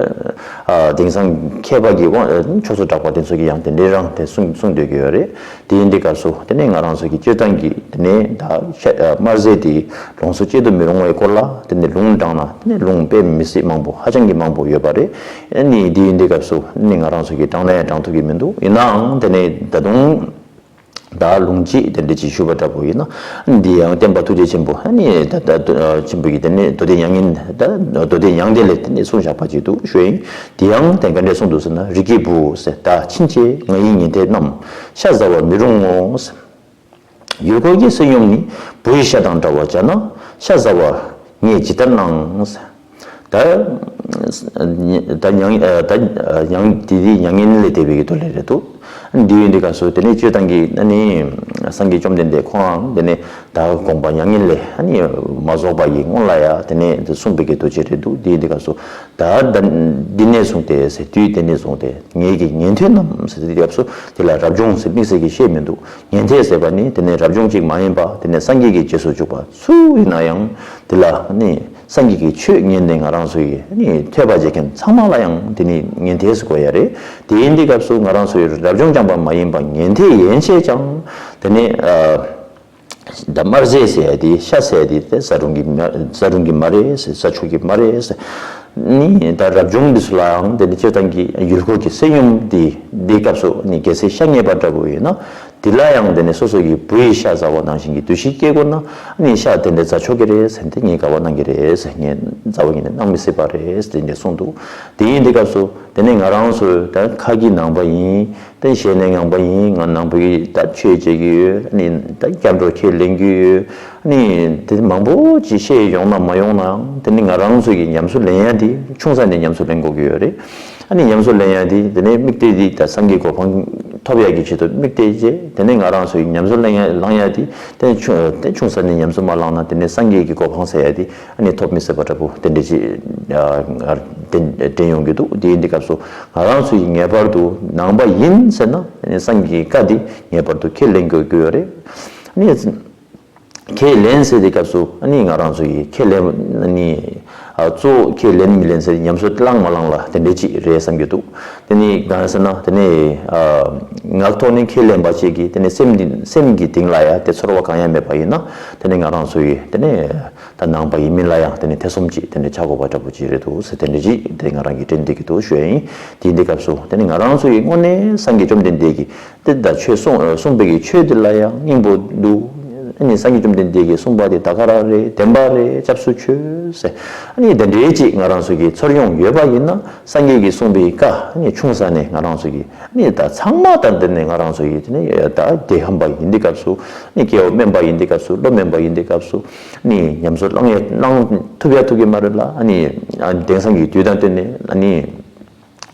ཨ་དེང་སང་མཁས་པ་གི་དབང་ཕྱོགས་སུ་གྲགས་པ་དེ་ཚོ་གིས་ཡང་དེ་འདྲའི་རང་དེ་གསུང་གསུང་སྡོད་ཀྱི་ཡོད་རེད། དེ་ཡིན་དུས་སྐབས་སུ་དེ་ནས་ང་རང་ཚོ་གི་སྤྱིར་བཏང་གི་དེ་ནས་ད་ཤ་དམར་ཟས་དེ་ལོངས་སུ་སྤྱད་དུ་མི་རུང་བའི་སྐོར་ལ་དེ་ནས་ལུང་དྲངས་ན་དེ་ནས་ལུང་དཔེ་མི་སྲིད་མང་པོ་ཧ་ཅང་གི་མང་པོ་ཡོད་པ་རེད། ཨ་ནི་དེ་ཡིན་དུས་སྐབས་སུ་ནི་ང་རང་ཚོ་གི་དྲངས་ན་ཡང་དྲངས་ཐུབ་ཀྱི་མི་འདུག་ཡིན་ནའང་དེ་ནས་ད་དུང་ད་ལུང་གཅིག་དེ་འདྲ་ཅིག་ཞུས་པ་འདྲ་པོ་ཡིན་ན་འདི་ཡང་བསྟན་པ་ཐུགས་རྗེ་ཆེན་པོ་ཨ་ནི་ད་ད་ཆེན་པོ་གི་དེ་ནས་མདོ་སྡེ་མྱ་ངན་ད་མདོ་སྡེ་མྱང་འདས་ལས་དེ་ནས་གསུངས་བཞག་པ་ཅིག་འདུག་ཞུ་ཡིན། དེ་ཡང་དེ་ག་འདྲས་གསུངས་འདུག་ཟེར་ན། རིགས་ཀྱི་བུ་ཟེར་ད་ཕྱིན་ཆད་ང་ཡི་ཉན་ཐོས་རྣམས་ཤ་ཟ་བར་མི་རུང་ངོ་ཟེར། ཡུལ་འཁོར་གྱི་བསོད་སྙོམས་ནི། བུ་ཡི་ཤ་དང་འདྲ་བར་བྱ་ན། ཤ་ཟ་བར་ངས་ཇི་ལྟར་གནང་། ད་ད་མྱང་ད་མྱང་དེ་དེ་མྱ་ངན་ལས་འདས་པའི་གི་མདོ་ལས་རེད་འདུག་འདི་ཡིན་དུས་སྐབས་སུ་དེ་ནས་སྤྱིར་བཏང་གི་ཨ་ནི་སངས་རྒྱས་བཅོམ་ལྡན་འདས་ཁོང་དེ་ནས་ད་དགོངས་པ་མྱ་ངན་ལས་ཨ་ནི་མ་རྫོགས་པ་ཡི་སྔོན་ལ་ཡ་དེ་ནས་གསུངས་པའི་གི་མདོ་ཅིག་རེད་འདུག་འདི་ཡིན་དུས་སྐབས་སུ། ད་ད་འདི་ནས་བཟུང་སྟེ་ཟེར་དུས་དེ་ནས་བཟུང་སྟེ་ངེད་ཀྱི་ཉན་ཐོས་རྣམས་ཟེར་དུས་སྐབས་སུ་དེ་ལ་རབ་བྱུང་ཟེར་དམིགས་བསལ་གྱི་བཤད་མི་འདུག་ཉན་ཐོས་ཟེར་བ་ནི་དེ་ནས་རབ་བྱུང་གཅིག་མ་ཡིན་པ་དེ་ནས་སངས་རྒྱས་ཀྱི་རྗེས་སུ་འཇུག་པ་སུ་ཡིན་ན་ཡང་དེ་ལ་ནི་སངས་རྒྱས་ཀྱི་ཆོས་ཉན་ནས་ང་རང་ཚོ་ཡི་ནི་ཐོས་པ་བྱེད་མཁན་ཚང་མ་ལ་ཡང་དེ་ནི་ཉན་ཐོས་ཟེར་དགོས་ཡ་རེད། དེ་ཡིན་དུས་སྐབས་སུ་ང་རང་ཚོ་ཡི་རབ་བྱུང་རྐྱང་པ་མ་ཡིན་པ་ཉན་ཐོས་ཡན་ཆད་ཀྱང་དེ་ནི་ཨ། ད་དམར་ཟས་ཟེར་ཡ་དེ་ཤ་ཟེར་ཡ་དེ་དེ་ཟ་རུང་གི་མ་ཟ་རུང་གི་མ་རེད་ཟེར། ཟ་ཆོག་གི་མ་རེད་ཟེར། ནི་ད་རབ་བྱུང་འདི་ཚོ་ལའང་དེ་ནི་སྤྱིར་བཏང་གི་ཡུལ་འཁོར་གྱི་བསོད་སྙོམས་དེ་འདི་སྐབས་སུ་ནི་གལ་སྲིད་ཤ་རྙེད་པ་འདྲ་པོ་ཡིན་ན་ དེ་ལ་ཡང་དེ་ནས་སོ་སོ་གི་བུ་ཡི་ཤ་ཟ་བ་ནང་བཞིན་གྱི་འདུ་ཤེས་སྐྱེ་དགོས་ན་ཨ་ནི་ཤ་དེ་འདྲ་ཟ་ཆོག་གི་རེད་ཟེར་ཏེ་ངས་དགའ་བ་གནང་གི་རེད་ཟེར། ངས་མཛའ་བོ་ཡིན་ན་གནང་མི་སྲིད་པ་རེད་ཟེར་དེ་འདྲ་གསུངས་འདུག་དེ་ཡིན་དུས་སྐབས་སུ་དེ་ནས་ང་རང་ཚོ་ད་ཁ་གི་ནང་པ་ཡིན། དེ་ཞལ་ནས་ངང་པ་ཡིན། ང་ནང་པའི་ད་ཆོས་བྱེད་ཀྱི་ཡོད། ཨ་ནི་ད་སྐྱབས་འགྲོ་ཁས་ལེན་གྱི་ཡོད། ཨ་ནི་དེ་མང་པོ་ཅིག་བཤད་ཡོང་ན་མ་ཡོང་ནའང་དེ་ནི་ང་རང་ཚོ་གི་ཉམས་སུ་ལེན་ཡ་དེ་ཆུང་ས་ནས་ཉམས་སུ་ལེན་དགོས་ཀྱི་ཡོད་རེད། ཨ་ནི་ཉམས་སུ་ལེན་ཡ་དེ་དེ་ནས་དམིགས་གཏད་དེ་ད་སངས་རྒྱས་གོ་འཕང་ཐོབ་ཡ་གི་ཆེད་དུ་དམིགས་གཏད་བྱས། དེ་ནས་ང་རང་ཚོ་གི་ཉམས་སུ་ལེན་ཡ་བླང་ཡ་དེ་དེ་ཆུང་དེ་ཆུང་ས་ནས་ཉམས་སུ་མ་བླངས་ན་དེ་ནས་སངས་རྒྱས་ཀྱི་གོ་འཕང་ཟེར་ཡ་དེ་ཨ་ནི་ཐོབ་མི་སྲིད་པ་འདྲ་པོ་དེ་འདྲ་ཅིག་ཨ་དྲན་དྲན་ཡོང་གི་འདུག་དེ་ཡིན་དུས་སྐབས་སུ་ང་རང་ཚོ་ཡིས་ངེས་པར་དུ་ནང་པ་ཡིན་ཟེར་ན་སངས་རྒྱས་ཀྱི་བཀའ་འདི་ངེས་པར་དུ་ཁས་ལེན་དགོས་ཀྱི་ཡོད་རེད། ཨ་ནི་ཁས་ལེན་ཟེར་དུས་སྐབས་སུ་ཨ་ནི་ང་རང་ཚོ་ཡིས་ཁས་ལེན་ཨ་ནི་ཨ་གཙོ་བོ་ཁས་ལེན་མི་ལེན་ཟེར་ཉམས་སུ་བླང་མ་བླང་ལ་དེ་འདྲ་ཅིག་རེད་བསམ་གྱི་འདུག་དེ་ནི་གང་ཟེར་ན་དེ་ནི་ཨ་ངག་ཐོག་ནས་ཁས་ལེན་པ་ཅིག་གིས་དེ་ནི་སེམས་འདི་སེམས་ཀྱི་གཏིང་ལ་ཡ་དེ་ཚོར་བ་གང་ཡང་མེད་པ་ཡིན་ན་དེ་ནི་ང་རང་ཚོ་ཡིས་དེ་ནི། ད་ནང་པ་ཡིན་མིན་ལ་ཡང་དེ་ནི་ཐེ་ཚོམ་གྱིས་དེ་འདྲ་ཆགས་དགོས་པ་འདྲ་པོ་ཅིག་རེད་འདུག་ཟེར་དེ་འདྲ་ཅིག་དེ་ང་རང་གིས་དྲན་བསྡད་ཀྱི་འདུག་ཞུ་ཡ་ཡིན། དེ་ཡིན་དུས་སྐབས་སུ་དེ་ནི་ང་རང་ཚོ་ཡིས་དངོས་གནས་སངས་རྒྱས་བཅོམ་ལྡན་འདས་ཀྱིས་དེ་ད་ཆོས་གསུངས་གསུངས་པའི་གི་ཆོས་དེ་ལ་ཡང་སྙིང་པོ་འདུག་ཨ་ནི་སངས་རྒྱས་བཅོམ་ལྡན་འདས་ཀྱིས་གསུངས་པ་དེ་ད་ག་རང་རེད། བདེན་པ་རེད། སྐྱབས་སུ་མཆི་ཟེར། ཨ་ནི་དེ་འདྲའི་ཅིག་ང་རང་ཚོ་གིས་ཚོར་ཡོང་ཡོད་པ་ཡིན་ན་སངས་རྒྱས་ཀྱིས་གསུངས་པའི་བཀའ་ཨ་ནི་ཆུང་ས་ནས་ང་རང་ཚོ་གིས་ཨ་ནི་ད་ཚང་མ་ད་འདི་ནས་ང་རང་ཚོ་ཡིས་དེ་ནི་ད་རྒྱལ་ཁམས་པ་ཡིན་དུས་སྐབས་སུ་ཨ་ནི་སྐྱེ་བ་དམན་པ་ཡིན་དུས་སྐབས་སུ་བློ་དམན་པ་ཡིན་དུས་སྐབས་སུ། ནི་ཉམས་སུ་བླང་ཡ་བླང་ཐུབ་ཡ་ཐུབ་ཀྱི་མ་རེད་ལ། ཨ་ནི་ཨ་དེང་སང་གི་དུས་དང་བསྟུན་ནས་ཨ་ནི་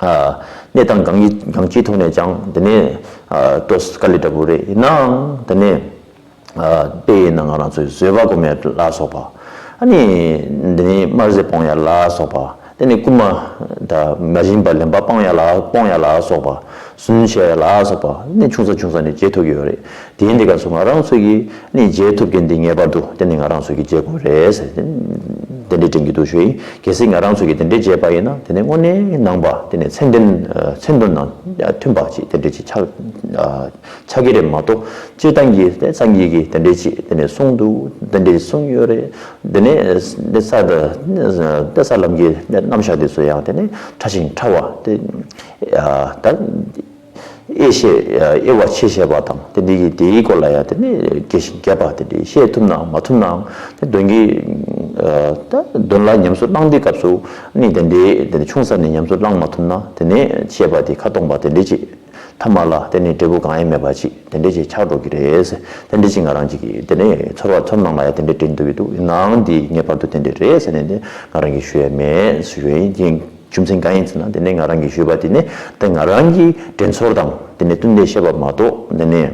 ཨ་གནས་སྟངས་གང་གི་གང་ཅིའི་ཐོག་ནས་ཀྱང་དེ་ནས་ཨ་ཏོག་དཀའ་ལས་འདྲ་པོ་རེད། ཡིན་ནའང་དེ་ནས་ཨ་དཔེ་ཡིན་ན་ང་རང་ཚོའི་བཟོད་པ་སྒོམ་ཡ་ལ་སོགས་པ། ཨ་ནི་དེ་ནས་དམར་ཟས་སྤོང་ཡ་ལ་སོགས་པ། དེ་ནས་རྐུན་མ་དང་མ་བྱིན་པ་ལེན་པ་སྤང་ཡ་ལ་སྤོང་ཡ་ལ་སོགས་པ། སུན་ཆད་ལ་སོགས་པ་ནི་ཆུང་ས་ཆུང་ས་ནས་བྱེད་ཐུབ་ཀྱི་ཡོད་རེད། དེ་ཡིན་དུས་སྐབས་སུ་ང་རང་ཚོ་གིས་ནི་བྱེད་ཐུབ་མཁན་འདི་ངེས་པར་དུ་དེ་ནི་ང་རང་ཚོ་གིས་བྱེད་དགོས་རེད་ཟེར་དེ་འདྲའི་དྲན་གྱི་འདུག་ཞུ་ཡིན། གལ་སྲིད་ང་རང་ཚོ་གིས་དེ་འདྲའི་བྱས་པ་ཡིན་ན་དེ་ནི་དངོས་གནས་ནང་པ་དེ་ནི་མཚན་ལྡན་མཚན་དོན་དང་མཐུན་པ་ཅིག་དེ་འདྲའི་ཅིག་ཆགས་ཆགས་ཀྱི་རེད་མ་གཏོགས་སྤྱིར་བཏང་གི་དེ་སངས་རྒྱས་ཀྱིས་དེ་འདྲའི་ཅིག་དེ་ནི་གསུངས་འདུག་དེ་འདྲའི་གསུངས་ཡོད་རེད། དེ་ནས་དེ་ས་དེ་ས་ལམ་གྱི་རྣམ་གཞག་དེ་ཚོ་ཡང་དེ་ནས་ཕྲ་ཞིང་ཕྲ་བ་དེ་ད་དབྱེ་ཤེས་དབྱེ་བ་ཕྱེ་ཤེས་པ་དང་དེ་འདྲའི་གི་དེའི་སྐོར་ལ་ཡང་དེ་ནས་རྒྱས་ཤིང་རྒྱས་པ་དེ་འདྲའི་བཤད་ཐུབ་ནའང་མ་ཐུབ་ནའང་དེ་དོན་གྱི་ད་དོན་ལ་ཉམས་སུ་བླང་དུས་སྐབས་སུ་ནི་དེ་འདྲའི་དེ་འདྲའི་ཆུང་ས་ནས་ཉམས་སུ་བླང་མ་ཐུབ་ན་དེ་ནས་བཤད་པ་དེ་ཁ་སྟོང་པ་དེ་འདྲའི་ཅིག་ཐ་མ་ལ་དེ་ནས་འབྲས་བུ་གང་ཡང་མེད་པ་ཅིག་དེ་འདྲའི་ཅིག་ཆགས་འགྲོ་གི་རེད། དེ་འདྲའི་ཅིག་ང་རང་ཅིག་གིས་དེ་ནས་ཚོར་བ་ཚོར་སྣང་ལ་ཡང་དེ་འདྲའི་དྲན་འདུག་གི་འདུག་ཡིན་ནའང་འདི་ངེས་པར་དུ་དེ་འདྲ་རེད་ཟེར་ནས་འདི་ང་རང་གིས་ཞུ་ཡ་མེད་ཞུ་ཡ་ཡིན། རྒྱུ་མཚན་གང་ཡིན་ཟེར་ན་དེ་ནས་ང་རང་གིས་ཞུས་པ་དེ་ནས་དེ་ང་རང་གི་དྲན་ཚོར་དང་དེ་ནས་བསྟུན་ཏེ་བཤད་པ་མ་གཏོགས་དེ་ནས་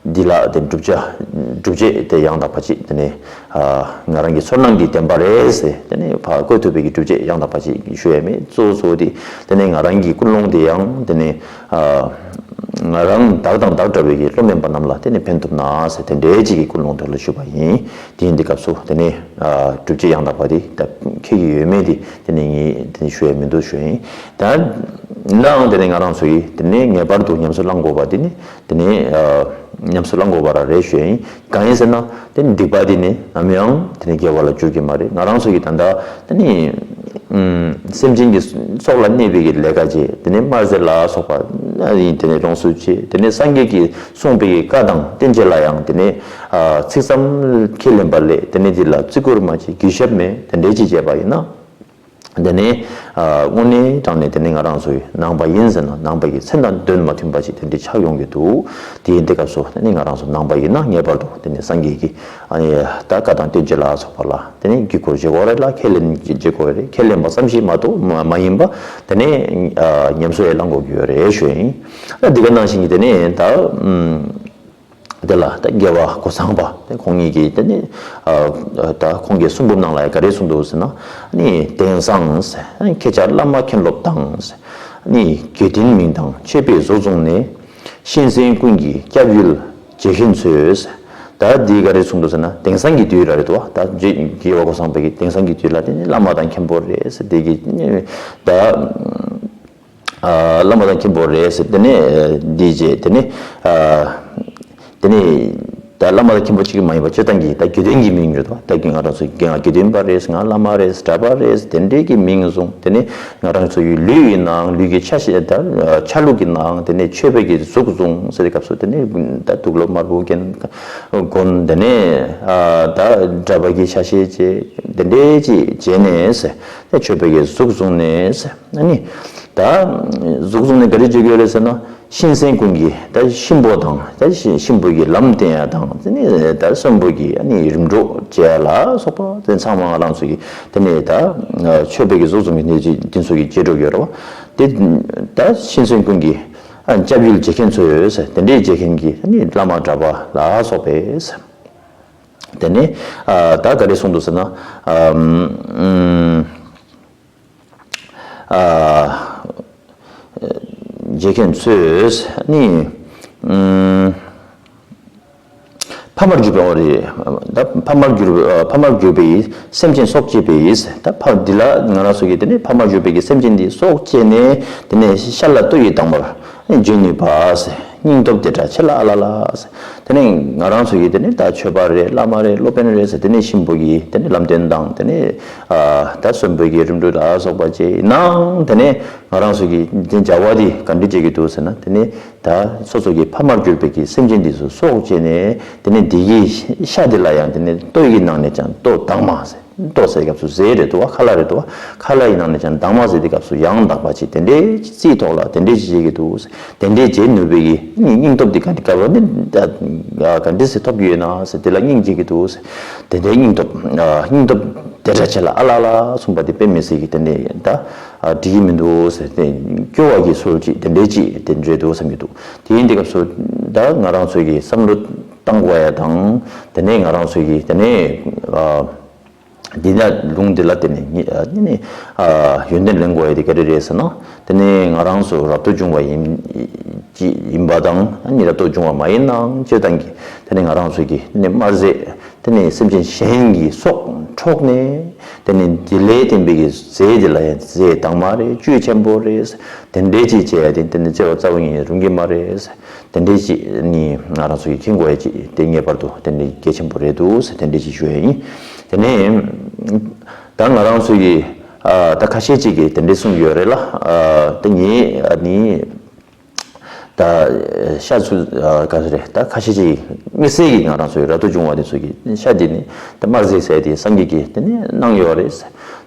འདི་ལ་དེ་སྒྲུབ་བྱ་སྒྲུབ་བྱེད་དེ་ཡང་དག་པ་ཅིག་དེ་ནས་ང་རང་གི་ཚོར་སྣང་གི་བདེན་པ་རེད་ཟེར་དེ་ནས་ཕར་བཀོད་ཐུབ་པའི་གི་སྒྲུབ་བྱེད་ཡང་དག་པ་ཅིག་ཞུ་ཡ་མེད། གཙོ་བོ་གཙོ་བོ་དེ་དེ་ནས་ང་རང་གི་ཀུན་སློང་དེ་ཡང་དེ་ནས་ང་རང་བདག་དང་བདག་འདྲ་བའི་གི་བློ་དམན་པ་རྣམས་ལ་དེ་ནས་ཕན་ཐོགས་ན་ཟེར་དེ་འདྲའི་ཅིག་གི་ཀུན་སློང་དེ་ལ་ཞུས་པ་ཡིན། དེ་ཡིན་དུས་སྐབས་སུ་དེ་ནས་སྒྲུབ་བྱེད་ཡང་དག་པ་དེ་ད་ཁྱེད་ཀྱི་ཡོད་མེད་དེ་དེ་ནས་ངས་དེ་ནས་ཞུ་ཡ་མི་འདུག་ཞུ་ཡ་ཡིན། ད་ནའང་དེ་ནས་ང་རང་ཚོ་ཡིས་དེ་ནས་ངེས་པར་དུ་ཉམས་སུ་བླང་དགོས་པ་དེ་ནི་དེ་ནས་ཉམས་སུ་བླང་དགོས་པ་རང་རེད་ཞུ་ཡ་ཡིན། གང་ཡིན་ཟེར་ན་དེ་ནི་སྡིག་པ་དེ་ནི་ནམ་ཡང་དེ་ནི་དགེ་བ་ལ་འགྱུར་གྱི་མ་རེད། ང་རང་ཚོ་གིས་ད་ལྟ་དེ་ནི་སེམས་ཅན་གྱི་སྲོག་ལ་གནོད་པའི་གི་ལས་ཀ་བྱེད། དེ་ནི་དམར་ཟས་ལ་སོགས་པ་ཡིན་དེ་ནི་རོང་སུ་བྱེད། དེ་ནི་སངས་རྒྱས་ཀྱིས་གསུངས་པའི་གི་བཀའ་དང་བསྟན་བཅོས་ལ་ཡང་དེ་ནི་ཚིག་ཙམ་ཁས་ལེན་པ་ལས་དེ་ནི་དེ་ལ་བརྩི་བཀུར་མ་བྱེད། གུས་ཞབས་མེད། དེ་འདྲའི་ཅིག་བྱས་པ་ཡིན་ན། དེ་ནས་དངོས་གནས་དྲང་གནས་དེ་ནས་ང་རང་ཚོའི་ནང་པ་ཡིན་ཟེར་ན་ནང་པ་ཡི་མཚན་དང་དོན་མ་མཐུན་པ་ཞིག་དེ་འདྲའི་ཆགས་ཡོང་གི་འདུག་དེ་ཡིན་དུས་སྐབས་སུ་དེ་ནས་ང་རང་ཚོ་ནང་པ་ཡིན་ན་ངེས་པར་དུ་དེ་ནས་སངས་རྒྱས་ཀྱི་ཨ་ནི་ད་བཀའ་དང་བསྟན་བཅོས་ལ་སོགས་པ་ལ་དེ་ནས་གུས་བཀུར་བྱེད་དགོས་རེད་ལ་ཁས་ལེན་བྱེད་དགོས་རེད། ཁས་ལེན་པ་ཙམ་ཞིག་མ་གཏོགས་མ་མ་ཡིན་པ་དེ་ནས་ཉམས་སུ་ཡང་བླང་དགོས་ཀྱི་ཡོད་རེད་ཞུ་ཡ་ཡིན། ད་འདི་ག་ནང་བཞིན་གྱི་དེ་ནས་ད། དེ་ལ་ད་རྒྱལ་བ་གོ་ཚང་པ་དེ་ཁོང་ཉིད་ཀྱིས་དེ་ནི་ད་ཁོང་གིས་གསུང་འབུམ་ནང་ལ་ག་རེ་གསུངས་འདུག་ཟེར་ན། ནི་དེང་སང་ཟེར་ཁྱེད་ཅག་བླ་མ་མཁན་སློབ་དང་ཟེར། ནི་དགེ་འདུན་མིང་དང་མཆོད་པས་བཟོ་བཟུང་ནས། གཤེན་གསན་ཀུན་གྱི་སྐྱབས་ཡུལ་བྱེད་མཁན་ཚོས་ཟེར། ད་འདི་ག་རེ་གསུངས་འདུག་ཟེར་ན་དེང་སང་གི་དུས་ལ་རེད་དོ། ད་རྒྱལ་བ་གོ་ཚང་པ་གིས་དེང་སང་གི་དུས་ལ་དེ་ནི་བླ་མ་དང་མཁན་པོ་རེད་ཟེར་དེ་གི་ད། བླ་མ་དང་མཁན་པོ་རེད་ཟེར། དེ་ནས་འདི་བྱས་དེ་ནས་དེ་ནས་ ད་བླ་མ་དང་མཁན་པོ་གཅིག་མ་ཡིན་པ་སྤྱིར་བཏང་གི་ད་དགེ་འདུན་གྱི་མིང་རེད་དོ། ད་ང་རང་ཚོ་ང་དགེ་འདུན་པ་རེད། ང་བླ་མ་རེད། གྲྭ་པ་རེད། དེ་འདྲའི་གི་མིང་བཟུང་། དེ་ནས་ང་རང་ཚོ་ཡི་ལུས་ཡིན་ནའང་ལུས་ཀྱི་ཆ་ཤས་ད་ཆ་ལུགས་ཡིན་ནའང་དེ་ནས་མཆོད་པའི་གི་གཟུགས་བཟུང་ཟེར་བའི་སྐབས་སུ་དེ་ནས་ད་དུག་ལོག་དམར་པོ་གྱོན་གོན། དེ་ནས་ད་གྲྭ་པ་གི་ཆ་ཤས་བྱས། དེ་འདྲའི་ཅིག་བྱས་ནས་ཟེར། ད་མཆོད་པའི་གི་གཟུགས་བཟུང་ནས་ཟེར། ཨ་ནི་ད་གཟུགས་བཟུང་ནས་ག་རེ་བྱེད་དགོས་རེད་ཟེར་ན། གཤིན་གཤིན་པོ་དང་ད་གཤིན་གཤིན་པོ་གི་ལམ་བསྟན་ཡ་དང་། དེ་ནས་ད་གསོན་པོ་གི་ཨ་ནི་རིམ་གྲོ་བྱེད་ཡ་ལ་སོགས་པ་དེ་ཚང་མ་ང་རང་ཚོ་གི་དེ་ནས་ད་མཆོད་པའི་གི་གཟུགས་བཟུང་གི་གནས་ཚུལ་དེ་ཚོ་གི་བྱེད་འགྲོ་གི་ཡོད་རེད་བ། དེ་ད་གཤིན་གཤིན་ཀུན་གྱི་ཨ་སྐྱབས་ཡུལ་བྱེད་མཁན་ཚོ་ཡོད་ཟེར། དེ་འདྲའི་བྱེད་མཁན་གྱི་ཨ་ནི་བླ་མ་གྲྭ་པ་ལ་སོགས་པས་ཟེར། དེ་ནས་ད་ག་རེ་གསུངས་འདུག་ཟེར་ན། ཨ་བྱེད་མཁན་ཚོས་ནི། ཨུམ། ཕ་མར་གྱུར་པའི། འོ་རེད། ད་ཕ་མར་གྱུར་ཕ་མར་གྱུར་པའི་སེམས་ཅན་སྲོག་བཅད་པའི། ད་ཕ་འདི་ལ་ང་རང་ཚོ་གིས་དེ་ནས་ཕ་མར་གྱུར་པའི་གི་སེམས་ཅན་འདི་སྲོག་བཅད་ནས་དེ་ནས་ཤ་ལ་ལྟོས་ཡི་དང་པར་འཇུག་ནུས་པ། སྙིང་སྟོབས་དེ་འདྲ་ཆེ་ལ་ཨ་ལ་ལ། དེ་ནས་ང་རང་ཚོ་གིས་དེ་ནས་ད་ཆོས་པ་རེད། བླ་མ་རེད། སློབ་དཔོན་རེད་ཟེར། དེ་ནས་གཤིན་པོ་གི་དེ་ནས་ལམ་སྟོན་དང་། དེ་ནས་ཨ་ད་གསོན་པོ་གི་རིམ་གྲོ་ལ་སོགས་པ་བྱས་ནའང་། དེ་ནས་ང་རང་ཚོ་གིས་དེ་བྱ་བ་འདི་ག་འདྲ་བྱེད་ཀྱི་འདུག་ཟེར་ན། དེ་ནས་ད་སོ་སོ་གི་ཕ་མར་གྱུར་པའི་གི་སེམས་ཅན་འདི་ཚོ་སྲོག་བཅད་ནས། དེ་ནས་འདི་གི་ཤ་འདི་ལ་ཡང་དེ་ནས་ལྟོ་ཡི་ནང་ནས་ཀྱང་ལྟོ་དྭངས་མ་ཟེར། ལྟོ་ཟེར་སྐབས་སུ་ཟས་རེད་འདུག་བ། ཁ་ལག་རེད་འདུག་བ། ཁ་ལག་ཡི་ནང་ནས་ཀྱང་དྭངས་མ་ཟེར་དུས་སྐབས་སུ་ཡང་དག་པ་ཅིག་དེ་འདྲའི་རྩིས་ཐོག་ལ་དེ་འདྲའི་ཅིག་བྱེད་ཀྱི་འདུག་ཟེར། དེ་འདྲའི་བྱེད་ནུས་པའི་གི་སྙིང་སྟོབས་འདི་ག་འདི་ག་བ་ནི་ག་འདྲ་སེ་ཐོབ་ཀྱི་ཡོད་ན་ཟེར། དེ་ལ་སྙིང་རྗེ་གི་འདུག་ཟེར། དེ་འདྲའི་སྙིང་སྟོབས་སྙིང་སྟོབས་དེ་འདྲ་ཆེ་ལ་ཨ་ལ་ལ་གསུངས་པ་དེ་དཔེ་མི་སྲིད་ཀྱི་དེ་འདྲའི་ད་འགྲིག་གི་མི་འདུག་ཟེར། དེ་སྐྱོ་བ་གི་སྲོལ་ཅིག་དེ་འདྲའི་ཅིག་དེ་འདྲའི་འདུག་བསམ་གྱི་འདུག། དེ་ཡིན་དུས་སྐབས་སུ་ད་ང་རང་ཚོའི་གི་བསམ་བློ་བཏང་དགོས་ཡ་དང་། དེ་ནས་ང་རང་ཚོའི་གི་དེ་ནས་འདི་ན་ལུང་འདི་ལ་དེ་ནས་ནི་ནི་ཡོན་ཏན་ལེན་དགོས་ཡ་དེ་ག་རེ་རེད་ཟེར་ན། དེ་ནས་ང་རང་ཚོ་རབ་ཏུ་བྱུང་བ་ཡིན་ཅི་ཡིན་པ་དང་། ཨ་ནི་རབ་ཏུ་བྱུང་བ་མ་ཡིན་ནའང་སྤྱིར་བཏང་གི་དེ་ནས་ང་རང་ཚོའི་གི་དེ་ནས་དམར་ཟས་དེ་ནས་སེམས་ཅན་གཞན་གྱི་སྲོག་འཕྲོག་ནས། དེ་ནས་འདི་ལས་བརྟེན་པའི་གི་ཟས་དེ་ལ་ཡང་ཟས་དྭངས་མ་རེད། བཅུད་ཆེན་པོ་རེད། དེ་འདྲའི་ཅིག་བྱས་ཡ་དེ་དེ་ནས་བརྩེ་བ་རྩ་བ་ཉིད་ནས་རུང་གི་མ་རེད། དེ་འདྲའི་ཅིག་ནི་ང་རང་ཚོ་གི་མཁྱེན་དགོས་ཡ་ཅིག་དེ་ངེས་པར་དུ་དེ་འདྲའི་གལ་ཆེན་པོ་རེད་འདུག་ཟེར། དེ་འདྲའི་ཅིག་ཞུ་ཡ་ཡིན། དེ་ནས་ད་ང་རང་ཚོ་གི་ཨ་ད་ཁ་ཤས་ཅིག་གིས་དེ་འདྲའི་གསུངས་ཡོད་རེད་ལ། ཨ་ད་ངས་ཨ་ནི་ད་ཤ་ཚུ་ཨ་ག་ཚོད་རེད། ད་ཁ་ཤས་ཅིག་གིས་དམིགས་བསལ་གྱིས་ང་རང་ཚོ་གི་རབ་ཏུ་བྱུང་བ་དེ་ཚོ་གི་ཤ་དེ་ནི་ད་དམར་ཟས་ཟེར་དེ་སངས་རྒྱས་ཀྱིས་དེ་ནི་གནང་ཡོད་རེད།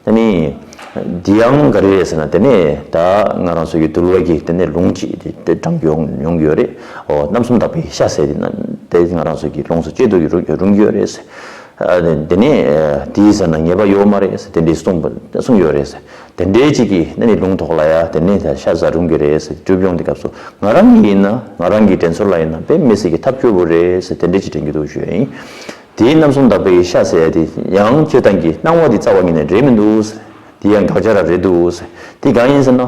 དེ་ནི་འདི་ཡང་ག་རེ་རེད་ཟེར་ན། དེ་ནས་ད་ང་རང་ཚོ་གི་འདུལ་བ་གི་དེ་ནས་ལུང་ཅིག་དེ་དེ་དྲངས་ཡོང་ཡོང་གི་ཡོད་རེད། འོ་རྣམ་གསུམ་དག་པའི་ཤ་ཟེར་དེ་ན་དེ་ང་རང་ཚོ་གི་ལུང་སུ་བཅད་དུ་རུང་རུང་གི་ཡོད་རེད་ཟེར། ཨ་དེ་ནས་དེའི་ཟེར་ན་ཉེས་པ་ཡོད་མ་རེད་ཟེར། དེ་འདྲའི་གསུངས་པ་གསུངས་ཡོད་རེད་ཟེར། དེ་འདྲའི་ཅིག་གི་ནི་ནི་ལུང་ཐོག་ལ་ཡ་དེ་ནས་ད་ཤ་ཟ་རུང་གི་རེད་ཟེར། སྒྲུབ་ཡོང་དུས་སྐབས་སུ་ང་རང་གི་ཡིན་ན། ང་རང་གི་དྲན་ཚོར་ལ་ཡིན་ན་དཔེ་མི་སྲིད་ཀྱི་ཐབས་སྐྱོ་པོ་རེད་ཟེར། དེ་འདྲའི་ཅིག་དྲན་གྱི་འདུག་ཞུ་ཡ་ཡིན། དེའི་རྣམ་གསུམ་དག་པའི་ཤ་ཟེར་ཡ་དེ་ཡང་སྤྱིར་བཏང་གི་སྣང་བ་དེ་རྩ་བ་ཉིད་ནས་རེད་མི་འདུག་ཟེར། དེ་ཡང་དགག་བྱ་ར་རེད་འདུག་ཟེར། དེ་གང་ཡིན་ཟེར་ན།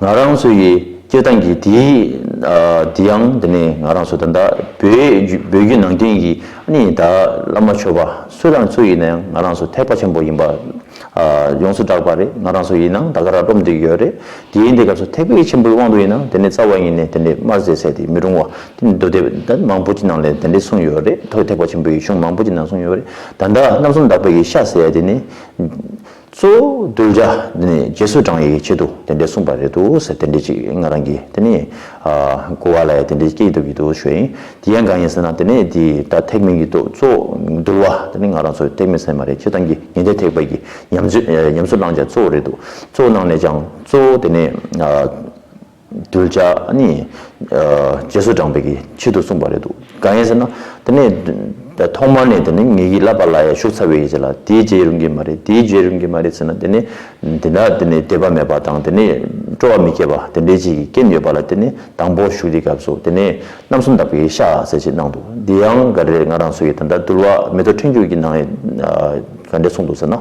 ང་རང་ཚོ་ཡི་སྤྱིར་བཏང་གི་དེའི་ཨ་དེ་ཡང་དེ་ནས་ང་རང་ཚོ་ད་ལྟ་བོད་བོད་བརྒྱུད་ནང་བསྟན་གྱི་ཨ་ནི་ད་བླ་མ་ཆོས་པ་སུ་དང་སུ་ཡིན་ན་ཡང་ང་རང་ཚོ་ཐེག་པ་ཆེན་པོ་ཡིན་པ་ཨ་ཡོངས་སུ་གྲགས་པ་རེད། ང་རང་ཚོ་ཡིན་ནའང་ད་ག་རང་སློབ་འདི་ཡོད་རེད། དེ་ཡིན་དུས་སྐབས་སུ་ཐེག་པའི་ཆེན་པོའི་དབང་དུ་ཡིན་ན་དེ་ནས་རྩ་བ་ཉིད་ནས་དེ་འདྲའི་དམར་ཟས་ཟེར་དེ་མི་རུང་བ་དེ་མདོ་སྡེ་ད་མང་པོ་ཅིག་ནང་ལས་དེ་འདྲའི་གསུངས་ཡོད་རེད། ཐོག་ཐེག་པ་ཆེན་པོའི་གཞུང་མང་པོ་ཅིག་ནང་གསུངས་ཡོད་རེད། ད་ལྟ་རྣམ་གསུམ་དག་པའི་ཤ་ཟེར་ཡ་དེ་ནི་གཙོ་བོ་གདུལ་བྱ་དེ་ནི་རྗེས་སུ་འབྲང་ཡི་ཆེད་དུ་དེ་འདྲའི་གསུངས་པ་རེད་འདུག་ཟེར། དེ་འདྲའི་ཅིག་ང་རང་གིས་དེ་ནི་ཨ་གོ་བ་ལ་ཡ་དེ་འདྲའི་སྐྱེས་ཐུབ་ཀྱི་འདུག་ཞུ་ཡིན། དེ་ཡང་གང་ཡིན་ཟེར་ན། དེ་ནི་དེ་ད་ཐེག་དམན་གྱི་ཏོག་གཙོ་བོ་འདུལ་བ་དེ་ནི་ང་རང་ཚོ་ཐེག་དམན་ཟེར་མ་རེད། སྤྱིར་བཏང་གི་ཉན་ཐོས་ཐེག་པ་གི་ཉམས་སུ་ཉམས་སུ་བླང་བྱ་གཙོ་བོ་རེད་འདུག། གཙོ་བོ་ནང་ནས་ཀྱང་གཙོ་བོ་དེ་ནི་ཨ་གདུལ་བྱ་ནི་ཨ་རྗེས་སུ་འབྲང་བའི་གི་ཆེད་དུ་གསུངས་པ་རེད་འདུག། གང་ཡིན་ཟེར་ན། དེ་ནས་ད་ཐོག་མར་ནས་དེ་ནི་ངེད་ཀྱི་བསླབ་པ་ལ་ཡ་ཞུགས་ཚར་བའི་རྗེས་ལ་དེའི་རྗེས་རུང་གི་མ་རེད། དེའི་རྗེས་རུང་གི་མ་རེད་ཟེར་ན། དེ་ནི་དེ་ན་དེ་ནི་དད་པ་མེད་པ་དང་། དེ་ནི་སྤྲོ་བ་མི་སྐྱེ་བ་དེ་འདྲའི་ཅིག་གི་རྐྱེན་ཡོད་པ་ལ། དེ་ནི་དང་པོ་ཞུགས་དུས་སྐབས་སུ་དེ་ནི་རྣམ་གསུམ་དག་པའི་ཤ་ཟེར་ཅིག་གནང་འདུག། འདི་ཡང་ག་རེ་ང་རང་ཚོ་ཡི་ད་ལྟ་འདུལ་བ་མེ་ཏོག་ཕྲེང་རྒྱུད་ཀྱི་ནང་ཡང་ག་འདྲ་གསུངས་འདུག་ཟེར་ན།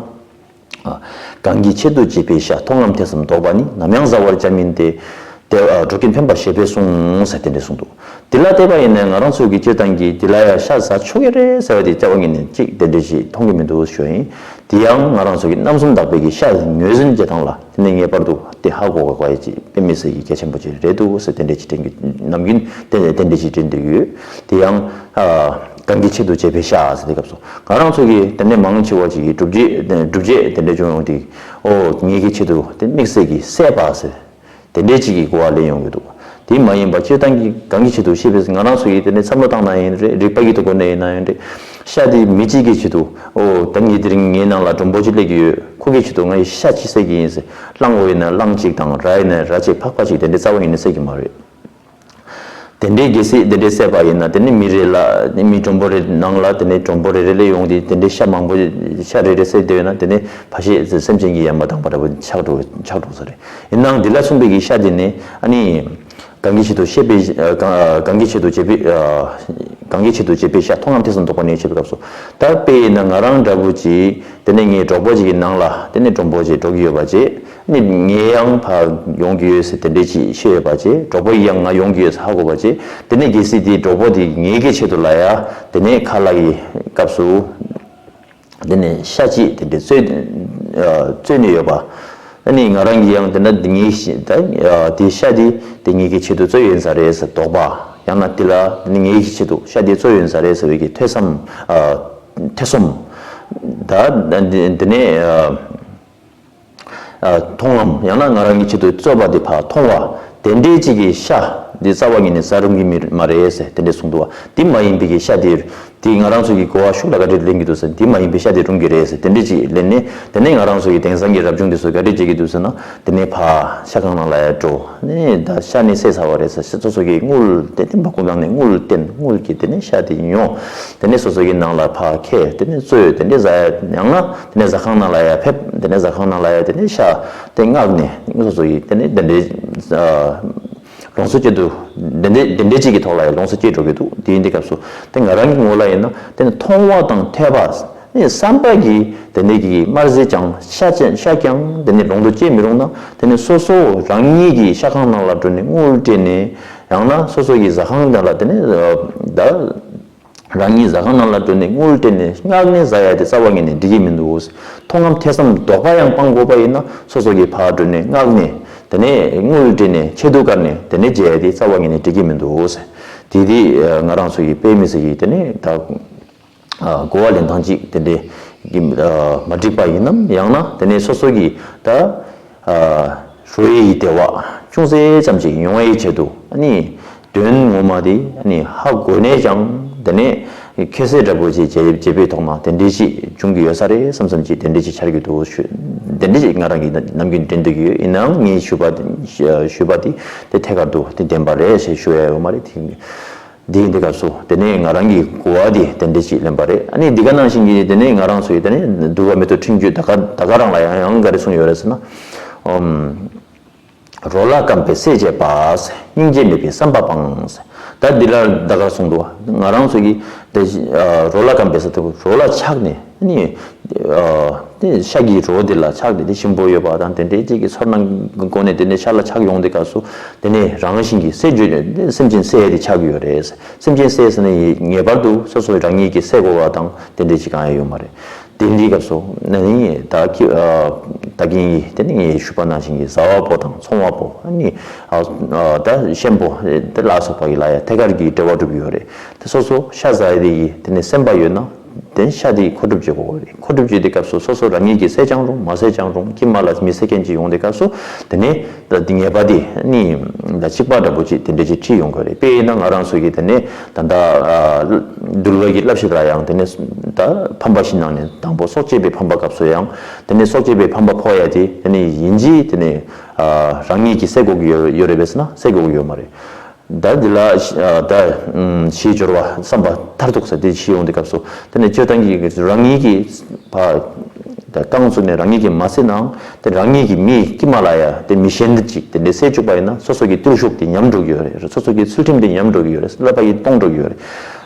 གང་གི་ཆེད་དུ་བྱེད་པའི་ཤ། མཐོང་ལམ་ཐེ་ཚོམ་བཟློག་པ་ནི། ནམ་ཡང་བཟའ་བར་བྱ་མིན་ཏེ། འགྲོ་ཀུན་ཕན་པ་ཞེས་པས་གསུངས་ཟེར་དེ་འདྲས་གསུངས་འདུག་དེ་ལ་བལྟས་པ་ཡིན་ན་ང་རང་ཚོ་གི་སྤྱིར་བཏང་གི་དེ་ལ་ཡང་ཤ་ཟ་ཆོག་གི་རེད་ཟེར་བ་དེ་རྩ་བ་ཉིད་ནས་གཅིག་དེ་འདྲས་ཞིག་མཐོང་གི་མི་འདུག་ཞུ་ཡིན། དེ་ཡང་ང་རང་ཚོ་གི་རྣམ་གསུམ་དག་པའི་གི་ཤ་ངོས་འཛིན་བྱེད་སྟངས་ལ་དེ་ནས་ངེས་པར་དུ་དེ་ཧ་གོ་དགོས་པ་ཡི་དཔེ་མི་སྲིད་ཀྱི་གལ་ཆེན་པོ་ཅིག་རེད་འདུག་ཟེར་དེ་འདྲས་ཅིག་དྲན་གི་ནམ་རྒྱུན་དེ་དེ་འདྲས་ཅིག་དྲན་འདོད་ཡོད། དེ་ཡང་གང་གི་ཆེད་དུ་བྱས་པའི་ཤ་ཟེར་དེ་སྐབས་སུ་ང་རང་ཚོ་གི་དེ་ནས་མང་ཆེ་བ་ཅིག་གི་སྒྲུབ་བྱེད་སྒྲུབ་བྱེད་དེ་འདྲས་བྱུང་ཡོང་དུས་ཨོ་ངེད་ཀྱི་ཆེད་དུ་དེ་དམིགས་བསལ་གྱི་བསད་པ་ཟེར། དེ་འདྲའི་གཅིག་གི་གོ་བ་ལེན་ཡོང་གི་འདུག་དེ་མ་ཡིན་པ་སྤྱིར་བཏང་གི་གང་གི་ཆེད་དུ་ཤེས་པས་ང་རང་ཚོ་ཡིས་དེ་ནས་བསམ་བློ་བཏང་ན་ཡིན་རེད། རིག་པ་ཡི་ཐོག་ནས་ཡིན་ན་ཡིན་རེད། ཤ་དེ་མི་གཅིག་གི་ཆེད་དུ་ཨོ་ད་ངས་དེ་རིང་ངའི་ནང་ལ་མགྲོན་པོ་ཅིག་སླེབས་ཀྱི་ཡོད། ཁོ་གི་ཆེད་དུ་ང་ཡིས་ཤ་གཅིག་བསད་ཀྱི་ཡིན་ཟེར། གླང་བོ་ཡིན་ན་གླང་གཅིག་དང་ར་ཡིན་ན་ར་གཅིག་ཕག་པ་གཅིག་དེ་འདྲའི་རྩ་བ་ཡིན་ན་བསད་ཀྱི་མ་རེད། དེ་འདྲའི་གལ་སྲིད་དེ་འདྲའི་བསད་པ་ཡིན་ན་དེ་ནི་མི་རེ་ལ་ནི་མི་མགྲོན་པོ་རེ་ནང་ལ་དེ་ནས་མགྲོན་པོ་རེ་རེ་ལས་ཡོང་དེ་དེ་འདྲའི་ཤ་མང་པོ་ཤ་རེ་རེ་བསད་བསྡད་ཡོད་ན་དེ་ནི་ཕ་ཤེས་སེམས་ཅན་གྱི་ཡན་པ་དང་པ་འདྲ་པོ་ཆགས་འགྲོ་ཆགས་འགྲོ་ས་རེད། ཡིན་ནའང་འདི་ལ་མཚུངས་པའི་གི་ཤ་དེ་ནི་ཨ་ནི་གང་གི་ཆེད་དུ་བཤད་པའི་གང་གང་གི་ཆེད་དུ་བྱེད་པའི་གང་གི་ཆེད་དུ་བྱེད་པའི་ཤ་མཐོང་ལམ་ཐེ་ཚོམ་དོགས་པ་ནས་བྱེད་པའི་སྐབས་སུ་ད་དཔེ་ཡིན་ན་ང་རང་འདྲ་པོ་ཅིག་དེ་ནས་ངའི་གྲོགས་པོ་ཅིག་གི་ནང་ལ་དེ་ནས་མགྲོན་པོ་ཅིག་འགྲོ་གི་ཡོད་པ་ཅིག་ནི་ངས་ཡང་ཕར་ཡོང་གི་ཡོད་ཟེར་དེ་འདྲས་ཅིག་ཤེས་ཡོད་པ་ཅིག་གྲོགས་པོ་ཡིས་ཡང་ང་ཡོང་གི་ཡོད་ཟེར་ཧ་གོ་བ་ཅིག་དེ་ནས་གལ་སྲིད་དེའི་གྲོགས་པོ་དེ་ངེད་ཀྱི་ཆེད་དུ་ལ་ཡ་དེ་ནས་ཁ་ལག་གི་སྐབས་སུ་དེ་ནས་ཤ་གཅིག་དེ་འདྲས་བཙོས་བཙོས་ནས་ཡོད་པ། ཨ་ནི་ང་རང་གིས་ཡང་དེ་འདྲ་ངའི་ཤ་ད་དེ་ཤ་དེ་དེ་ངེད་ཀྱི་ཆེད་དུ་བཙོས་ཡོད་ས་རེད་ཟེར་དོགས་པ། ཡང་ན་དེ་ལ་དེ་ནི་ངེད་ཀྱི་ཆེད་དུ་ཤ་དེ་བཙོས་ཡོད་ས་རེད་ཟེར་བའི་གི་ཐེ་ཚོམ་ཐེ་ཚོམ་ད་དེ་ནས། མཐོང་ལམ་ཡང་ན་ང་རང་གི་ཆེད་དུ་རྩོད་པ་དེ་ཕར་མཐོང་བ་དེ་འདྲའི་གཅིག་གི་ཤ་འདི་རྩ་བ་ཉིད་ནས་ཟ་རུང་གི་མི་མ་རེད་ཟེར་དེ་འདྲས་གསུངས་འདུག་བ། དེ་མ་ཡིན་པའི་གི་ཤ་དེ་དེ་ང་རང་ཚོ་གི་གོ་བ་ཤུགས་ལ་ག་འདྲས་ལེན་གྱི་འདུག་ཟེར། དེ་མ་ཡིན་པའི་ཤ་དེ་རུང་གི་རེད་ཟེར་དེ་འདྲས་ཅིག་ལེན་ནས་དེ་ནས་ང་རང་ཚོ་གི་དེང་སང་གི་རབ་བྱུང་དེ་ཚོ་ག་འདྲས་བྱེད་ཀྱི་འདུག་ཟེར་ན་དེ་ནས་ཕར་ཤ་ཁང་ནང་ལ་ཡར་འགྲོ། ནས་ད་ཤ་ནི་བསད་ཚར་བ་རེད་ཟེར། སོ་སོ་གི་དངུལ་དེ་དེ་འབག་གོ་ནང་ནས་དངུལ་བསྟན་དངུལ་གྱིས་དེ་ནས་ཤ་དེ་ཉོ། དེ་ནས་སོ་སོ་གི་ནང་ལ་ཕར་ཁྱེར་དེ་ནས་བཙོས་དེ་འདྲས་ཟ་ཡ་ཡང་ན། དེ་ནས་ཟ་ཁང་ནང་ལ་ཡར་ཕེབས། དེ་ནས་ཟ་ཁང་ནང་ལ་ཡར་དེ་ནས་ཤ་དེ་མངགས་ནས་སོ་སོ་ཡིས་དེ་ནས་དེ་འདྲའི་ལོངས་སུ་སྤྱོད་དུ་དེ་འདྲའི་དེ་འདྲའི་གཅིག་གི་ཐོག་ལ་ཡང་ལོངས་སུ་སྤྱད་འགྲོ་གི་འདུག་དེ་ཡིན་དུས་སྐབས་སུ་དེ་ང་རང་གི་ངོས་ལ་ཡིན་ན་དེ་ནས་མཐོང་བ་དང་ཐོས་པ་ནས་བསམ་པ་གིས་དེ་འདྲའི་གི་དམར་ཟས་ཀྱང་ཤ་ཅན་ཤ་ཀྱང་དེ་ནས་ལོངས་སུ་སྤྱད་མི་རུང་ན་དེ་ནས་སོ་སོ་རང་ཉིད་ཀྱི་ཤ་ཁང་ནང་ལ་འགྲོ་ནས་དངུལ་སྤྲད་ནས་ཡང་ན་སོ་སོ་གི་ཟ་ཁང་ནང་ལ་དེ་ནས་ད། རང་ཉིད་ཟ་ཁང་ནང་ལ་འགྲོ་ནས་དངུལ་སྤྲད་ནས་མངགས་ནས་ཟ་ཡ་དེ་རྩ་བ་ཉིད་ནས་འགྲིག་གི་མི་འདུག་མཐོང་ལམ་ཐེ་ཚོམ་དོགས་པ་ཡང་སྤང་དགོས་པ་ཡིན་ན་སོ་སོ་གིས་ཕར་འགྲོ་ནས་མངགས་ནས་དེ་ནས་དངུལ་སྤྲད་ནས་ཆེད་དུ་བཀར་ནས་དེ་ནས་བྱས་ཡ་དེ་རྩ་བ་ཉིད་ནས་འགྲིག་གི་མི་འདུག་དེ་དེ་ང་རང་ཚོ་གི་དཔེ་མི་སྲིད་ཀྱི་དེ་ནས་ད་གོ་བ་ལེན་སྟངས་ཅིག་དེ་འདྲས་མ་འགྲིག་པ་ཡིན་ནམ། ཡང་ན་དེ་ནས་སོ་སོ་གིས་ད། རོ་ཡི་བདེ་བ་ཅུང་ཟད་ཙམ་ཞིག་ཡོང་བའི་ཆེད་དུ་ཨ་ནི་དོན་ངོ་མ་དེ་ཨ་ནི་ཧ་གོ་ནས་ཀྱང་དེ་ནས་ཁྱད་གསོད་འདྲ་པོ་ཅིག་བྱེད་བྱེད་པའི་ཐོག་ནས་དེ་འདྲས་ཅིག་འབྱུང་གི་ཡོད་ས་རེད་བསམ་བསམ་ཅིག་དེ་འདྲས་ཅིག་འཆར་གྱི་འདུག་ཞུ། དེ་འདྲས་ཅིག་ང་རང་གིས་ནམ་རྒྱུན་དྲན་འདོད་ཀྱི་ཡོད། ཡིན་ནའང་ངས་ཞུས་པ་ཞུས་པ་དེ་དེ་ཐད་ཀར་དུ་དེ་བདེན་པ་རེད་ཞེས་ཞུ་ཡ་ཡོད་མ་རེད་དེ། འདི་ཡིན་དུས་སྐབས་སུ་དེ་ནས་ང་རང་གི་གོ་བ་དེ་དེ་འདྲས་ཅིག་ལེན་པ་རེད། ཨ་ནི་འདི་ག་ནང་བཞིན་གྱི་དེ་ནས་ང་རང་ཚོའི་དེ་ནས་འདུལ་བ་མེ་ཏོག་ཕྲེང་རྒྱུད་ད་ག་ད་ག་རང་ལ་ཡང་ཡང་ག་རེ་གསུངས་ཡོད་རེད་ཟེར་ན། ཨམ། རོ་ལ་སྐམ་པས་བསད་བྱེད་པ། སྙིང་རྗེ་མེད་པའི་བསམ་པ་སྤང་། ད་འདི་ལ་ད་ག་གསུངས་འདུག་ང་རང་ཚོ་གི་དེ་རོ་ལ་སྐམ་པས་ཟེར་དུས་རོ་ལ་ཆགས་ནས་ཨ་ནི། དེ་ཤ་གི་རོ་དེ་ལ་ཆགས་ཏེ་དེ་ཞིམ་པོ་ཡོད་པ་དང་དེ་འདྲའི་ཅིག་གི་ཚོར་སྣང་གི་སྒོ་ནས་དེ་འདྲའི་ཤ་ལ་ཆགས་ཡོང་དུས་སྐབས་སུ་དེ་ནས་རང་བཞིན་གྱིས་བསད་རྒྱུ་དེ་སེམས་ཅན་བསད་དེ་ཆགས་ཀྱི་ཡོད་རེད། སེམས་ཅན་བསད་ཟེར་ན་ཡི་ངེས་པར་དུ་སོ་སོ་རང་ཉིད་ཀྱིས་བསད་དགོས་པ་དང་དེ་འདྲའི་ཅིག་གང་ཡང་ཡོད་མ་རེད། དེ་འདྲའི་སྐབས་སུ་ནི་ད་ཀི་ད་གིན་ཡི་དེ་ནི་ངས་ཞུས་པ་ནང་བཞིན་གྱི་ཟ་བ་པོ་དང་ཚོང་བ་པོ་ཨ་ནི་ད་ཤན་པོ་དེ་ལ་སོགས་པ་ཡི་ལ་ཡ་ཐད་ཀར་གྱི་འབྲེལ་བ་གྲུབ་ཡོད་རེད། དེ་སོ་སོ་ཤ་ཟ་ཡི་དེ་ཡི་དེ་ནི་སེམས་པ་ཡོད་ན། དེ་ཤ་དེ་མཁོ་སྒྲུབ་བྱེད་དགོས་རེད། མཁོ་སྒྲུབ་བྱེད་དུས་སྐབས་སུ་སོ་སོ་རང་ཉིད་ཀྱིས་བསད་ཀྱང་རུང་མ་བསད་ཀྱང་རུང་ཀྱེ་མ་ལ་མི་བསད་མཁན་ཅིག་ཡོང་དུས་སྐབས་སུ་དེ་ནས་ད་དེ་ངེས་པ་དེ་ནི་ད་གཅིག་པ་འདྲ་པོ་ཅིག་དེ་འདྲ་ཅིག་ཁྲིད་ཡོང་དགོས་རེད། དཔེར་ན་ང་རང་ཚོ་གི་དེ་ནས་ད་ལྟ་འདུལ་བ་གི་བསླབ་བྱ་ལ་ཡང་དེ་ནས་ད་ཕམ་པ་བཞི་ནང་ནས་དང་པོ་སྲོག་གཅོད་པའི་ཕམ་པ་སྐབས་སུ་ཡང་དེ་ནས་སྲོག་གཅོད་པའི་ཕམ་པ་ཕོག་ཡ་དེ་དེ་ནས་ཡིན་གཅིག་དེ་ནས་རང་ཉིད་ཀྱིས་བསད་དགོས་ཀྱི་ཡོད་ཡོད་རེད་པས་ཟེར་ན་བསད་དགོས་ཀྱི་ཡོད་མ་རེད། ད་འདི་ལ་ད་ཞེས་སྦྱོར་བ་བསམ་པ་མཐར་ཐུག་ཟེར་དེ་ཞིག་ཡོང་དུས་སྐབས་སུ་དེ་ནས་སྤྱིར་བཏང་གི་རང་ཉིད་ཀྱིས་ཕ་ད་རྐང་བཙུགས་ནས་རང་ཉིད་ཀྱིས་མ་བསད་ནའང་དེ་རང་ཉིད་ཀྱི་མི་ཀྱེ་མ་ལ་ཡ་དེ་མི་གཞན་ཅིག་དེ་འདྲའི་བསད་བཅུག་པ་ཡིན་ན་སོ་སོ་གི་བརྟུལ་ཞུགས་དེ་ཉམས་འགྲོ་གི་ཡོད་རེད། སོ་སོ་གི་ཚུལ་ཁྲིམས་དེ་ཉམས་འགྲོ་གི་ཡོད་རེད། བསླབ་པ་ཡིས་སྟོངས་འགྲོ་གི་ཡོད་རེད།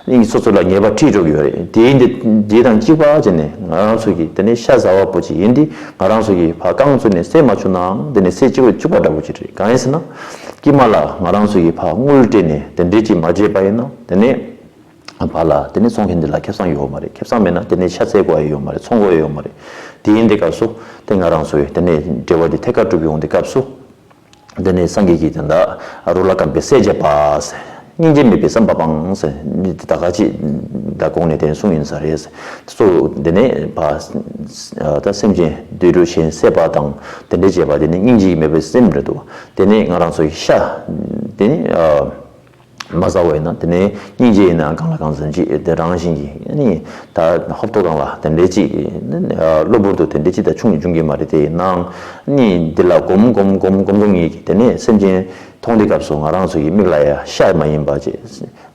ཨིན་སོ་སོ་ལ་ཉེས་པ་ཁྲིད་འགྲོ་གི་ཡོད་རེད། དེ་ཡིན་དེ་དེ་དང་གཅིག་པ་བྱས་ནས་ང་རང་ཚོ་གི་དེ་ནས་ཤ་ཟ་བ་པོ་ཅིག་ཡིན་དེ་ང་རང་ཚོ་གི་ཕ་རྐང་བཙུགས་ནས་བསད་མ་བཅུག་ནའང་དེ་ནས་བསད་བཅུག་བཅུག་པ་འདྲ་པོ་ཅིག་རེད། གང་ཡིན་ཟེར་ན། དཀྱིལ་མ་ལ་ང་རང་ཚོ་ཡིས་ཕར་དངུལ་སྤྲད་ནས་དེ་འདྲས་ཅིག་མ་བྱས་པ་ཡིན་ན་དེ་ནས་བར་ལ་དེ་ནས་ཚོང་མཁན་འདི་ལ་ཁེ་བཟང་ཡོད་མ་རེད། ཁེ་བཟང་མེད་ན་དེ་ནས་ཤ་བཙལ་དགོས་ཡ་ཡོད་མ་རེད། ཚོང་དགོས་ཡ་ཡོད་མ་རེད། དེ་ཡིན་དུས་སྐབས་སུ་དེ་ང་རང་ཚོ་ཡིས་དེ་ནས་འབྲེལ་བ་འདི་ཐད་ཀར་གྲུབ་ཡོང་དུས་སྐབས་སུ། དེ་ནས་སངས་རྒྱས་ཀྱིས་དེ་འདྲ་རོ་ལ་སྐམ་པའི་སྲས་བཅས་པ། སྙིང་རྗེ་མེད་པའི་བསམ་པ་སྤངས། ནི་དེ་ད་ག་ཅི་ད་གོང་ནས་དེ་གསུངས་ཡིན་ས་རེད། སོ་དེ་ནས་ཕ་ད་སེམས་ཅན་བདུད་རུ་གཞན་བསད་པ་དང་དེ་འདྲ་བྱས་པ་དེ་ནི་སྙིང་རྗེ་མེད་པའི་སེམས་རེད་འདུག་དེ་ནས་ང་རང་ཚོ་ཡི་ཤ་དེ་ནི་མ་ཟ་བ་ཡིན་ན་དེ་ནས་སྙིང་རྗེ་ཡིན་ན་གང་ལ་གང་འཚམ་ཅིག་དེ་རང་བཞིན་གྱིས་ནི་ད་ཧོབ་ཏོ་གང་ལ་དེ་འདྲ་ཅིག་གློ་བུར་དུ་དེ་འདྲ་ཅིག་ད་བྱུང་འབྱུང་གི་མ་རེད། དེ་ཡིན་ནའང་ནི་འདི་ལ་གོམ་གོམ་གོམ་གོམ་རུ་ངེས་ཀྱི་དེ་ནས་སེམས་ཅན་མཐོང་དུས་སྐབས་སུ་ང་རང་ཚོ་ཡི་མིག་ལ་ཡ་ཤ་མ་ཡིན་པ་ཅིག་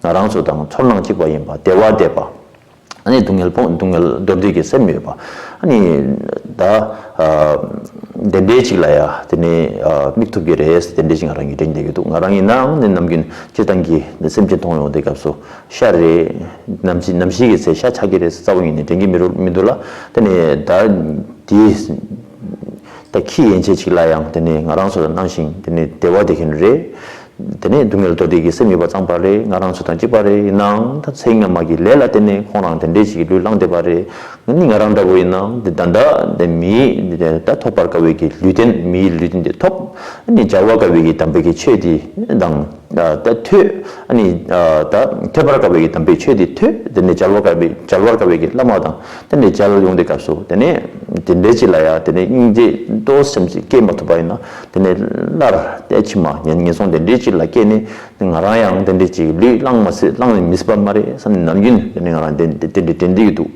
ང་རང་ཚོ་དང་ཚོར་སྣང་གཅིག་པ་ཡིན་པ། བདེ་བ་བདེ་བ། ཨ་ནི་སྡུག་བསྔལ་སྤོང་། སྡུག་བསྔལ་འདོར་འདོད་ཀྱི་སེམས་ཡོད་པ། ཨ་ནི་ད་དེ་འདྲའི་ཅིག་ལ་ཡ་དེ་ནས་དམིགས་ཐུབ་ཀྱི་རེད། དེ་འདྲའི་ཅིག་ང་རང་གིས་དྲན་བསྡད་ཀྱི་འདུག་ང་རང་ཡིན་ནའང་ནི་ནམ་རྒྱུན་སྤྱིར་བཏང་གི་སེམས་ཅན་མཐོང་ཡོང་དུས་སྐབས་སུ་ཤ་རེད། ནམ་ཞིག་ནམ་ཞིག་གི་ཚེ་ཤ་ཆགས་ཀྱི་རེད་ཟེར་རྩ་བ་ཉིད་ནས་དྲན་གྱི་མི་རུ་མི་འདུག་ལ། དེ་ནས་ད་དེའི་ད་ཁྱི་ཡན་ཆད་ཅིག་ལ་ཡང་དེ་ནས་ང་རང་ཚོ་དང་སྣང་ཞིང་དེ་ནས་བདེ་བ་བདེ་མཁན་རེད། དེ་ནས་སྡུག་བསྔལ་འདོར་འདོད་ཀྱི་སེམས་ཡོད་པ་ཙམ་པ་རེད། ང་རང་ཚོ་དང་གཅིག་པ་རེད། ཡིན་ནའང་ད་ཚེ་སྔ་མ་གི་ལས་ལ་བརྟེན་ནས་ཁོང་རང་དེ་འདྲས་ཅིག་གི་ལུས་བླངས་བསྡད་པ་རེད། ནི་ང་རང་འདྲ་བོ་ཡིན་ནའང་དེ་ད་ལྟ་དེ་མིའི་ད་ཐོབ་པར་དཀའ་བའི་གི་ལུས་རྟེན། མིའི་ལུས་རྟེན་དེ་ཐོབ། ནི་སྦྱར་བར་དཀའ་བའི་གི་དམ་པའི་གི་ཆོས་དེ་དང་ད་ཐོས། ནི་ད་ཐོས་པར་དཀའ་བའི་གི་དམ་པའི་ཆོས་དེ་ཐོས། དེ་ནས་སྦྱར་བར་དཀའ་བའི་སྦྱར་བར་དཀའ་བའི་གི་བླ་མ་དང་དེ་ནས་མཇལ་ཡོང་དུས་སྐབས་སུ་དེ་ནས་དེ་འདྲས་ཅིག་ལ་ཡ་དེ་ནས་སྙིང་རྗེ་ཏོག་ཙམ་ཅིག་སྐྱེ་མ་ཐུབ་པ་ཡིན་ན། དེ་ནས་སླར་དེ་ཕྱི་མ་ངན་ངན་སོང་དེ་འདྲའི་ཅིག་ལ་སྐྱེས་ནས་ང་རང་ཡང་དེ་འདྲའི་ཅིག་ལུས་བླངས་མ་སྲིད། བླངས་མི་སྲིད་པ་མ་རེད་བསམ་ནས་ནམ་རྒྱུན་དེ་ནས་ང་རང་དེ་དེ་འདྲའི་དྲན་བསྡད་ཀྱི་འདུག་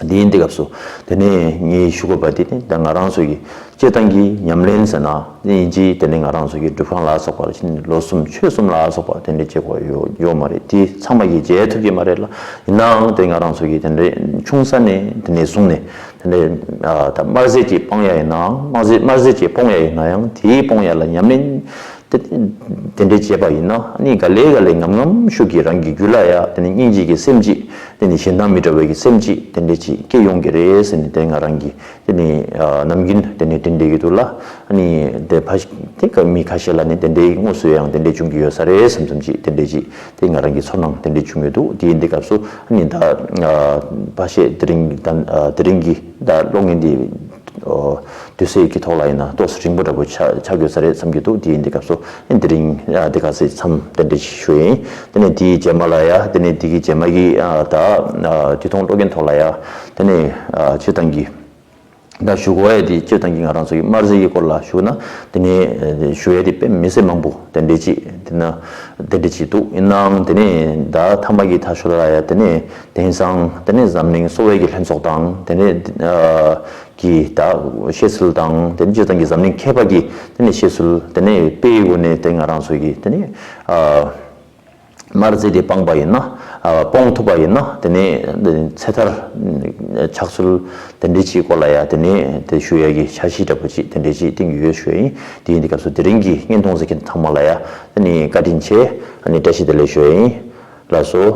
དེ་ཡིན་དུས་སྐབས་སུ་དེ་ནས་ངས་ཞུ་དགོས་པ་དེ་ནི་ད་ང་རང་ཚོ་གི་སྤྱིར་བཏང་གི་ཉམས་ལེན་ཟེར་ན་དེ་ཡིན་གྱི་དེ་ནས་ང་རང་ཚོ་གི་སྒྲུབ་ཁང་ལ་སོགས་པ་ལ་ཕྱིན་ལོ་གསུམ་ཆོས་གསུམ་ལ་སོགས་པ་དེ་འདྲའི་བྱེད་དགོས་ཡོད་ཡོད་མ་རེད། དེ་ཚང་མ་གིས་བྱེད་ཐུབ་ཀྱི་མ་རེད་ལ། ཡིན་ནའང་དེ་ང་རང་ཚོ་གི་དེ་འདྲའི་ཆུང་ས་ནས་དེ་ནས་བཟུང་ནས་དེ་འདྲའི་ད་དམར་ཟས་ཅིག་སྤོང་ཡ་ཡིན་ནའང་དམར་ཟས་དམར་ཟས་ཅིག་སྤོང་ཡ་ཡིན་ན་ཡང་དེའི་སྤོང་ཡ་ལ་ཉམས་ལེན་དེ་དེ་འདྲའི་བྱས་པ་ཡིན་ན་ནི་ག་ལེ་ག་ལེ་ངམ་ངམ་ཤུགས་ཀྱིས་རང་གི་རྒྱུད་ལ་ཡ་དེ་ནི་སྙིང་རྗེ་གི་སེམས་ཅིག་དེ་ནི་གཞན་དང་མི་འདྲ་བའི་གི་སེམས་ཅིག་དེ་འདྲའི་ཅིག་སྐྱེ་ཡོང་གི་རེད་ཟེར་ནས་དེ་ང་རང་གིས་དེ་ནི་ནམ་རྒྱུན་དེ་ནི་དྲན་བསྡད་ཀྱི་འདུག་ལ། ཨ་ནི་དེ་ཕ་དེ་ག་མི་ཁ་ཤས་ལ་ནི་དེ་འདྲའི་དངོས་སུ་ཡང་དེ་འདྲའི་བྱུང་གི་ཡོད་ས་རེད་བསམ་བསམ་ཅིག་དེ་འདྲའི་ཅིག་དེ་ང་རང་གི་ཚོར་སྣང་དེ་འདྲའི་བྱུང་ཡོད་འདུག་དེ་ཡིན་དུས་སྐབས་སུ་ཨ་ནི་ད་ཕ་ཤས་དེ་རིང་ད་དེ་རིང་གི་ད་གློག་བརྙན་འདི་དུས་ཚོད་ཀྱི་ཐོག་ལ་ཡིན་ན་ཏོག་ཙམ་རིང་པོ་འདྲ་པོ་ཆགས་ཆགས་དགོས་ས་རེད་བསམ་གྱི་འདུག་དེ་ཡིན་དུས་སྐབས་སུ་དེ་རིང་དེ་ག་ཚོད་མཚམས་དེ་འདྲ་ཞིག་ཞུ་ཡིན། དེ་ནས་དེའི་རྗེས་མ་ལ་ཡ་དེ་ནས་དེ་གི་རྗེས་མ་གི་ད་དུས་ཐུང་གློག་རྒྱན་ཐོག་ལ་ཡ་དེ་ནས་སྤྱིར་བཏང་གི་ད་ཞུ་དགོས་ཡ་དེ་སྤྱིར་བཏང་གི་ང་རང་ཚོ་གི་དམར་ཟས་ཀྱི་སྐོར་ལ་ཞུ་ན་དེ་ནས་ཞུ་ཡ་དེ་དཔེ་མི་སྲིད་མང་པོ་དེ་འདྲ་ཅིག་དེ་ན་དེ་འདྲ་ཅིག་འདུག་ཡིན་ནའང་དེ་ནས་ད་མཐའ་མ་གི་ད་ཞུ་ལ་ཡ་དེ་ནས་དེང་སང་དེ་ནས་འཛམ་གླིང་གསོ་བའི་གི་ལྷན་ཚོགས་དང་དེ་ནས་གི་ད་བཤད་སྲོལ་དང་དེ་ནས་སྤྱིར་བཏང་གི་འཛམ་གླིང་མཁས་པ་གི་དེ་ནས་བཤད་སྲོལ་དེ་ནས་དཔེའི་སྒོ་ནས་དེ་ང་རང་ཚོ་གི་དེ་ནས་དམར་ཟས་དེ་སྤངས་པ་ཡིན་ན་སྤོང་ཐུབ་པ་ཡིན་ན་དེ་ནས་ཚེ་ཐར་ཆགས་ཚུལ་དེ་འདྲའི་ཅིག་སྐོར་ལ་ཡ་དེ་ནས་དེ་ཞུ་ཡ་གི་འཆར་གཞི་འདྲ་པོ་ཅིག་དེ་འདྲའི་ཅིག་བཏིང་གི་ཡོད་ཞུ་ཡ་ཡིན། དེ་ཡིན་དུས་སྐབས་སུ་དེ་རིང་གི་བརྙན་ཐུང་གཟིགས་མཁན་ཚང་མ་ལ་ཡ་དེ་ནས་བཀའ་དྲིན་ཆེ། ཨ་ནི་བཀྲ་ཤིས་བདེ་ལེགས་ཞུ་ཡ་ཡིན། ལགས་སོ།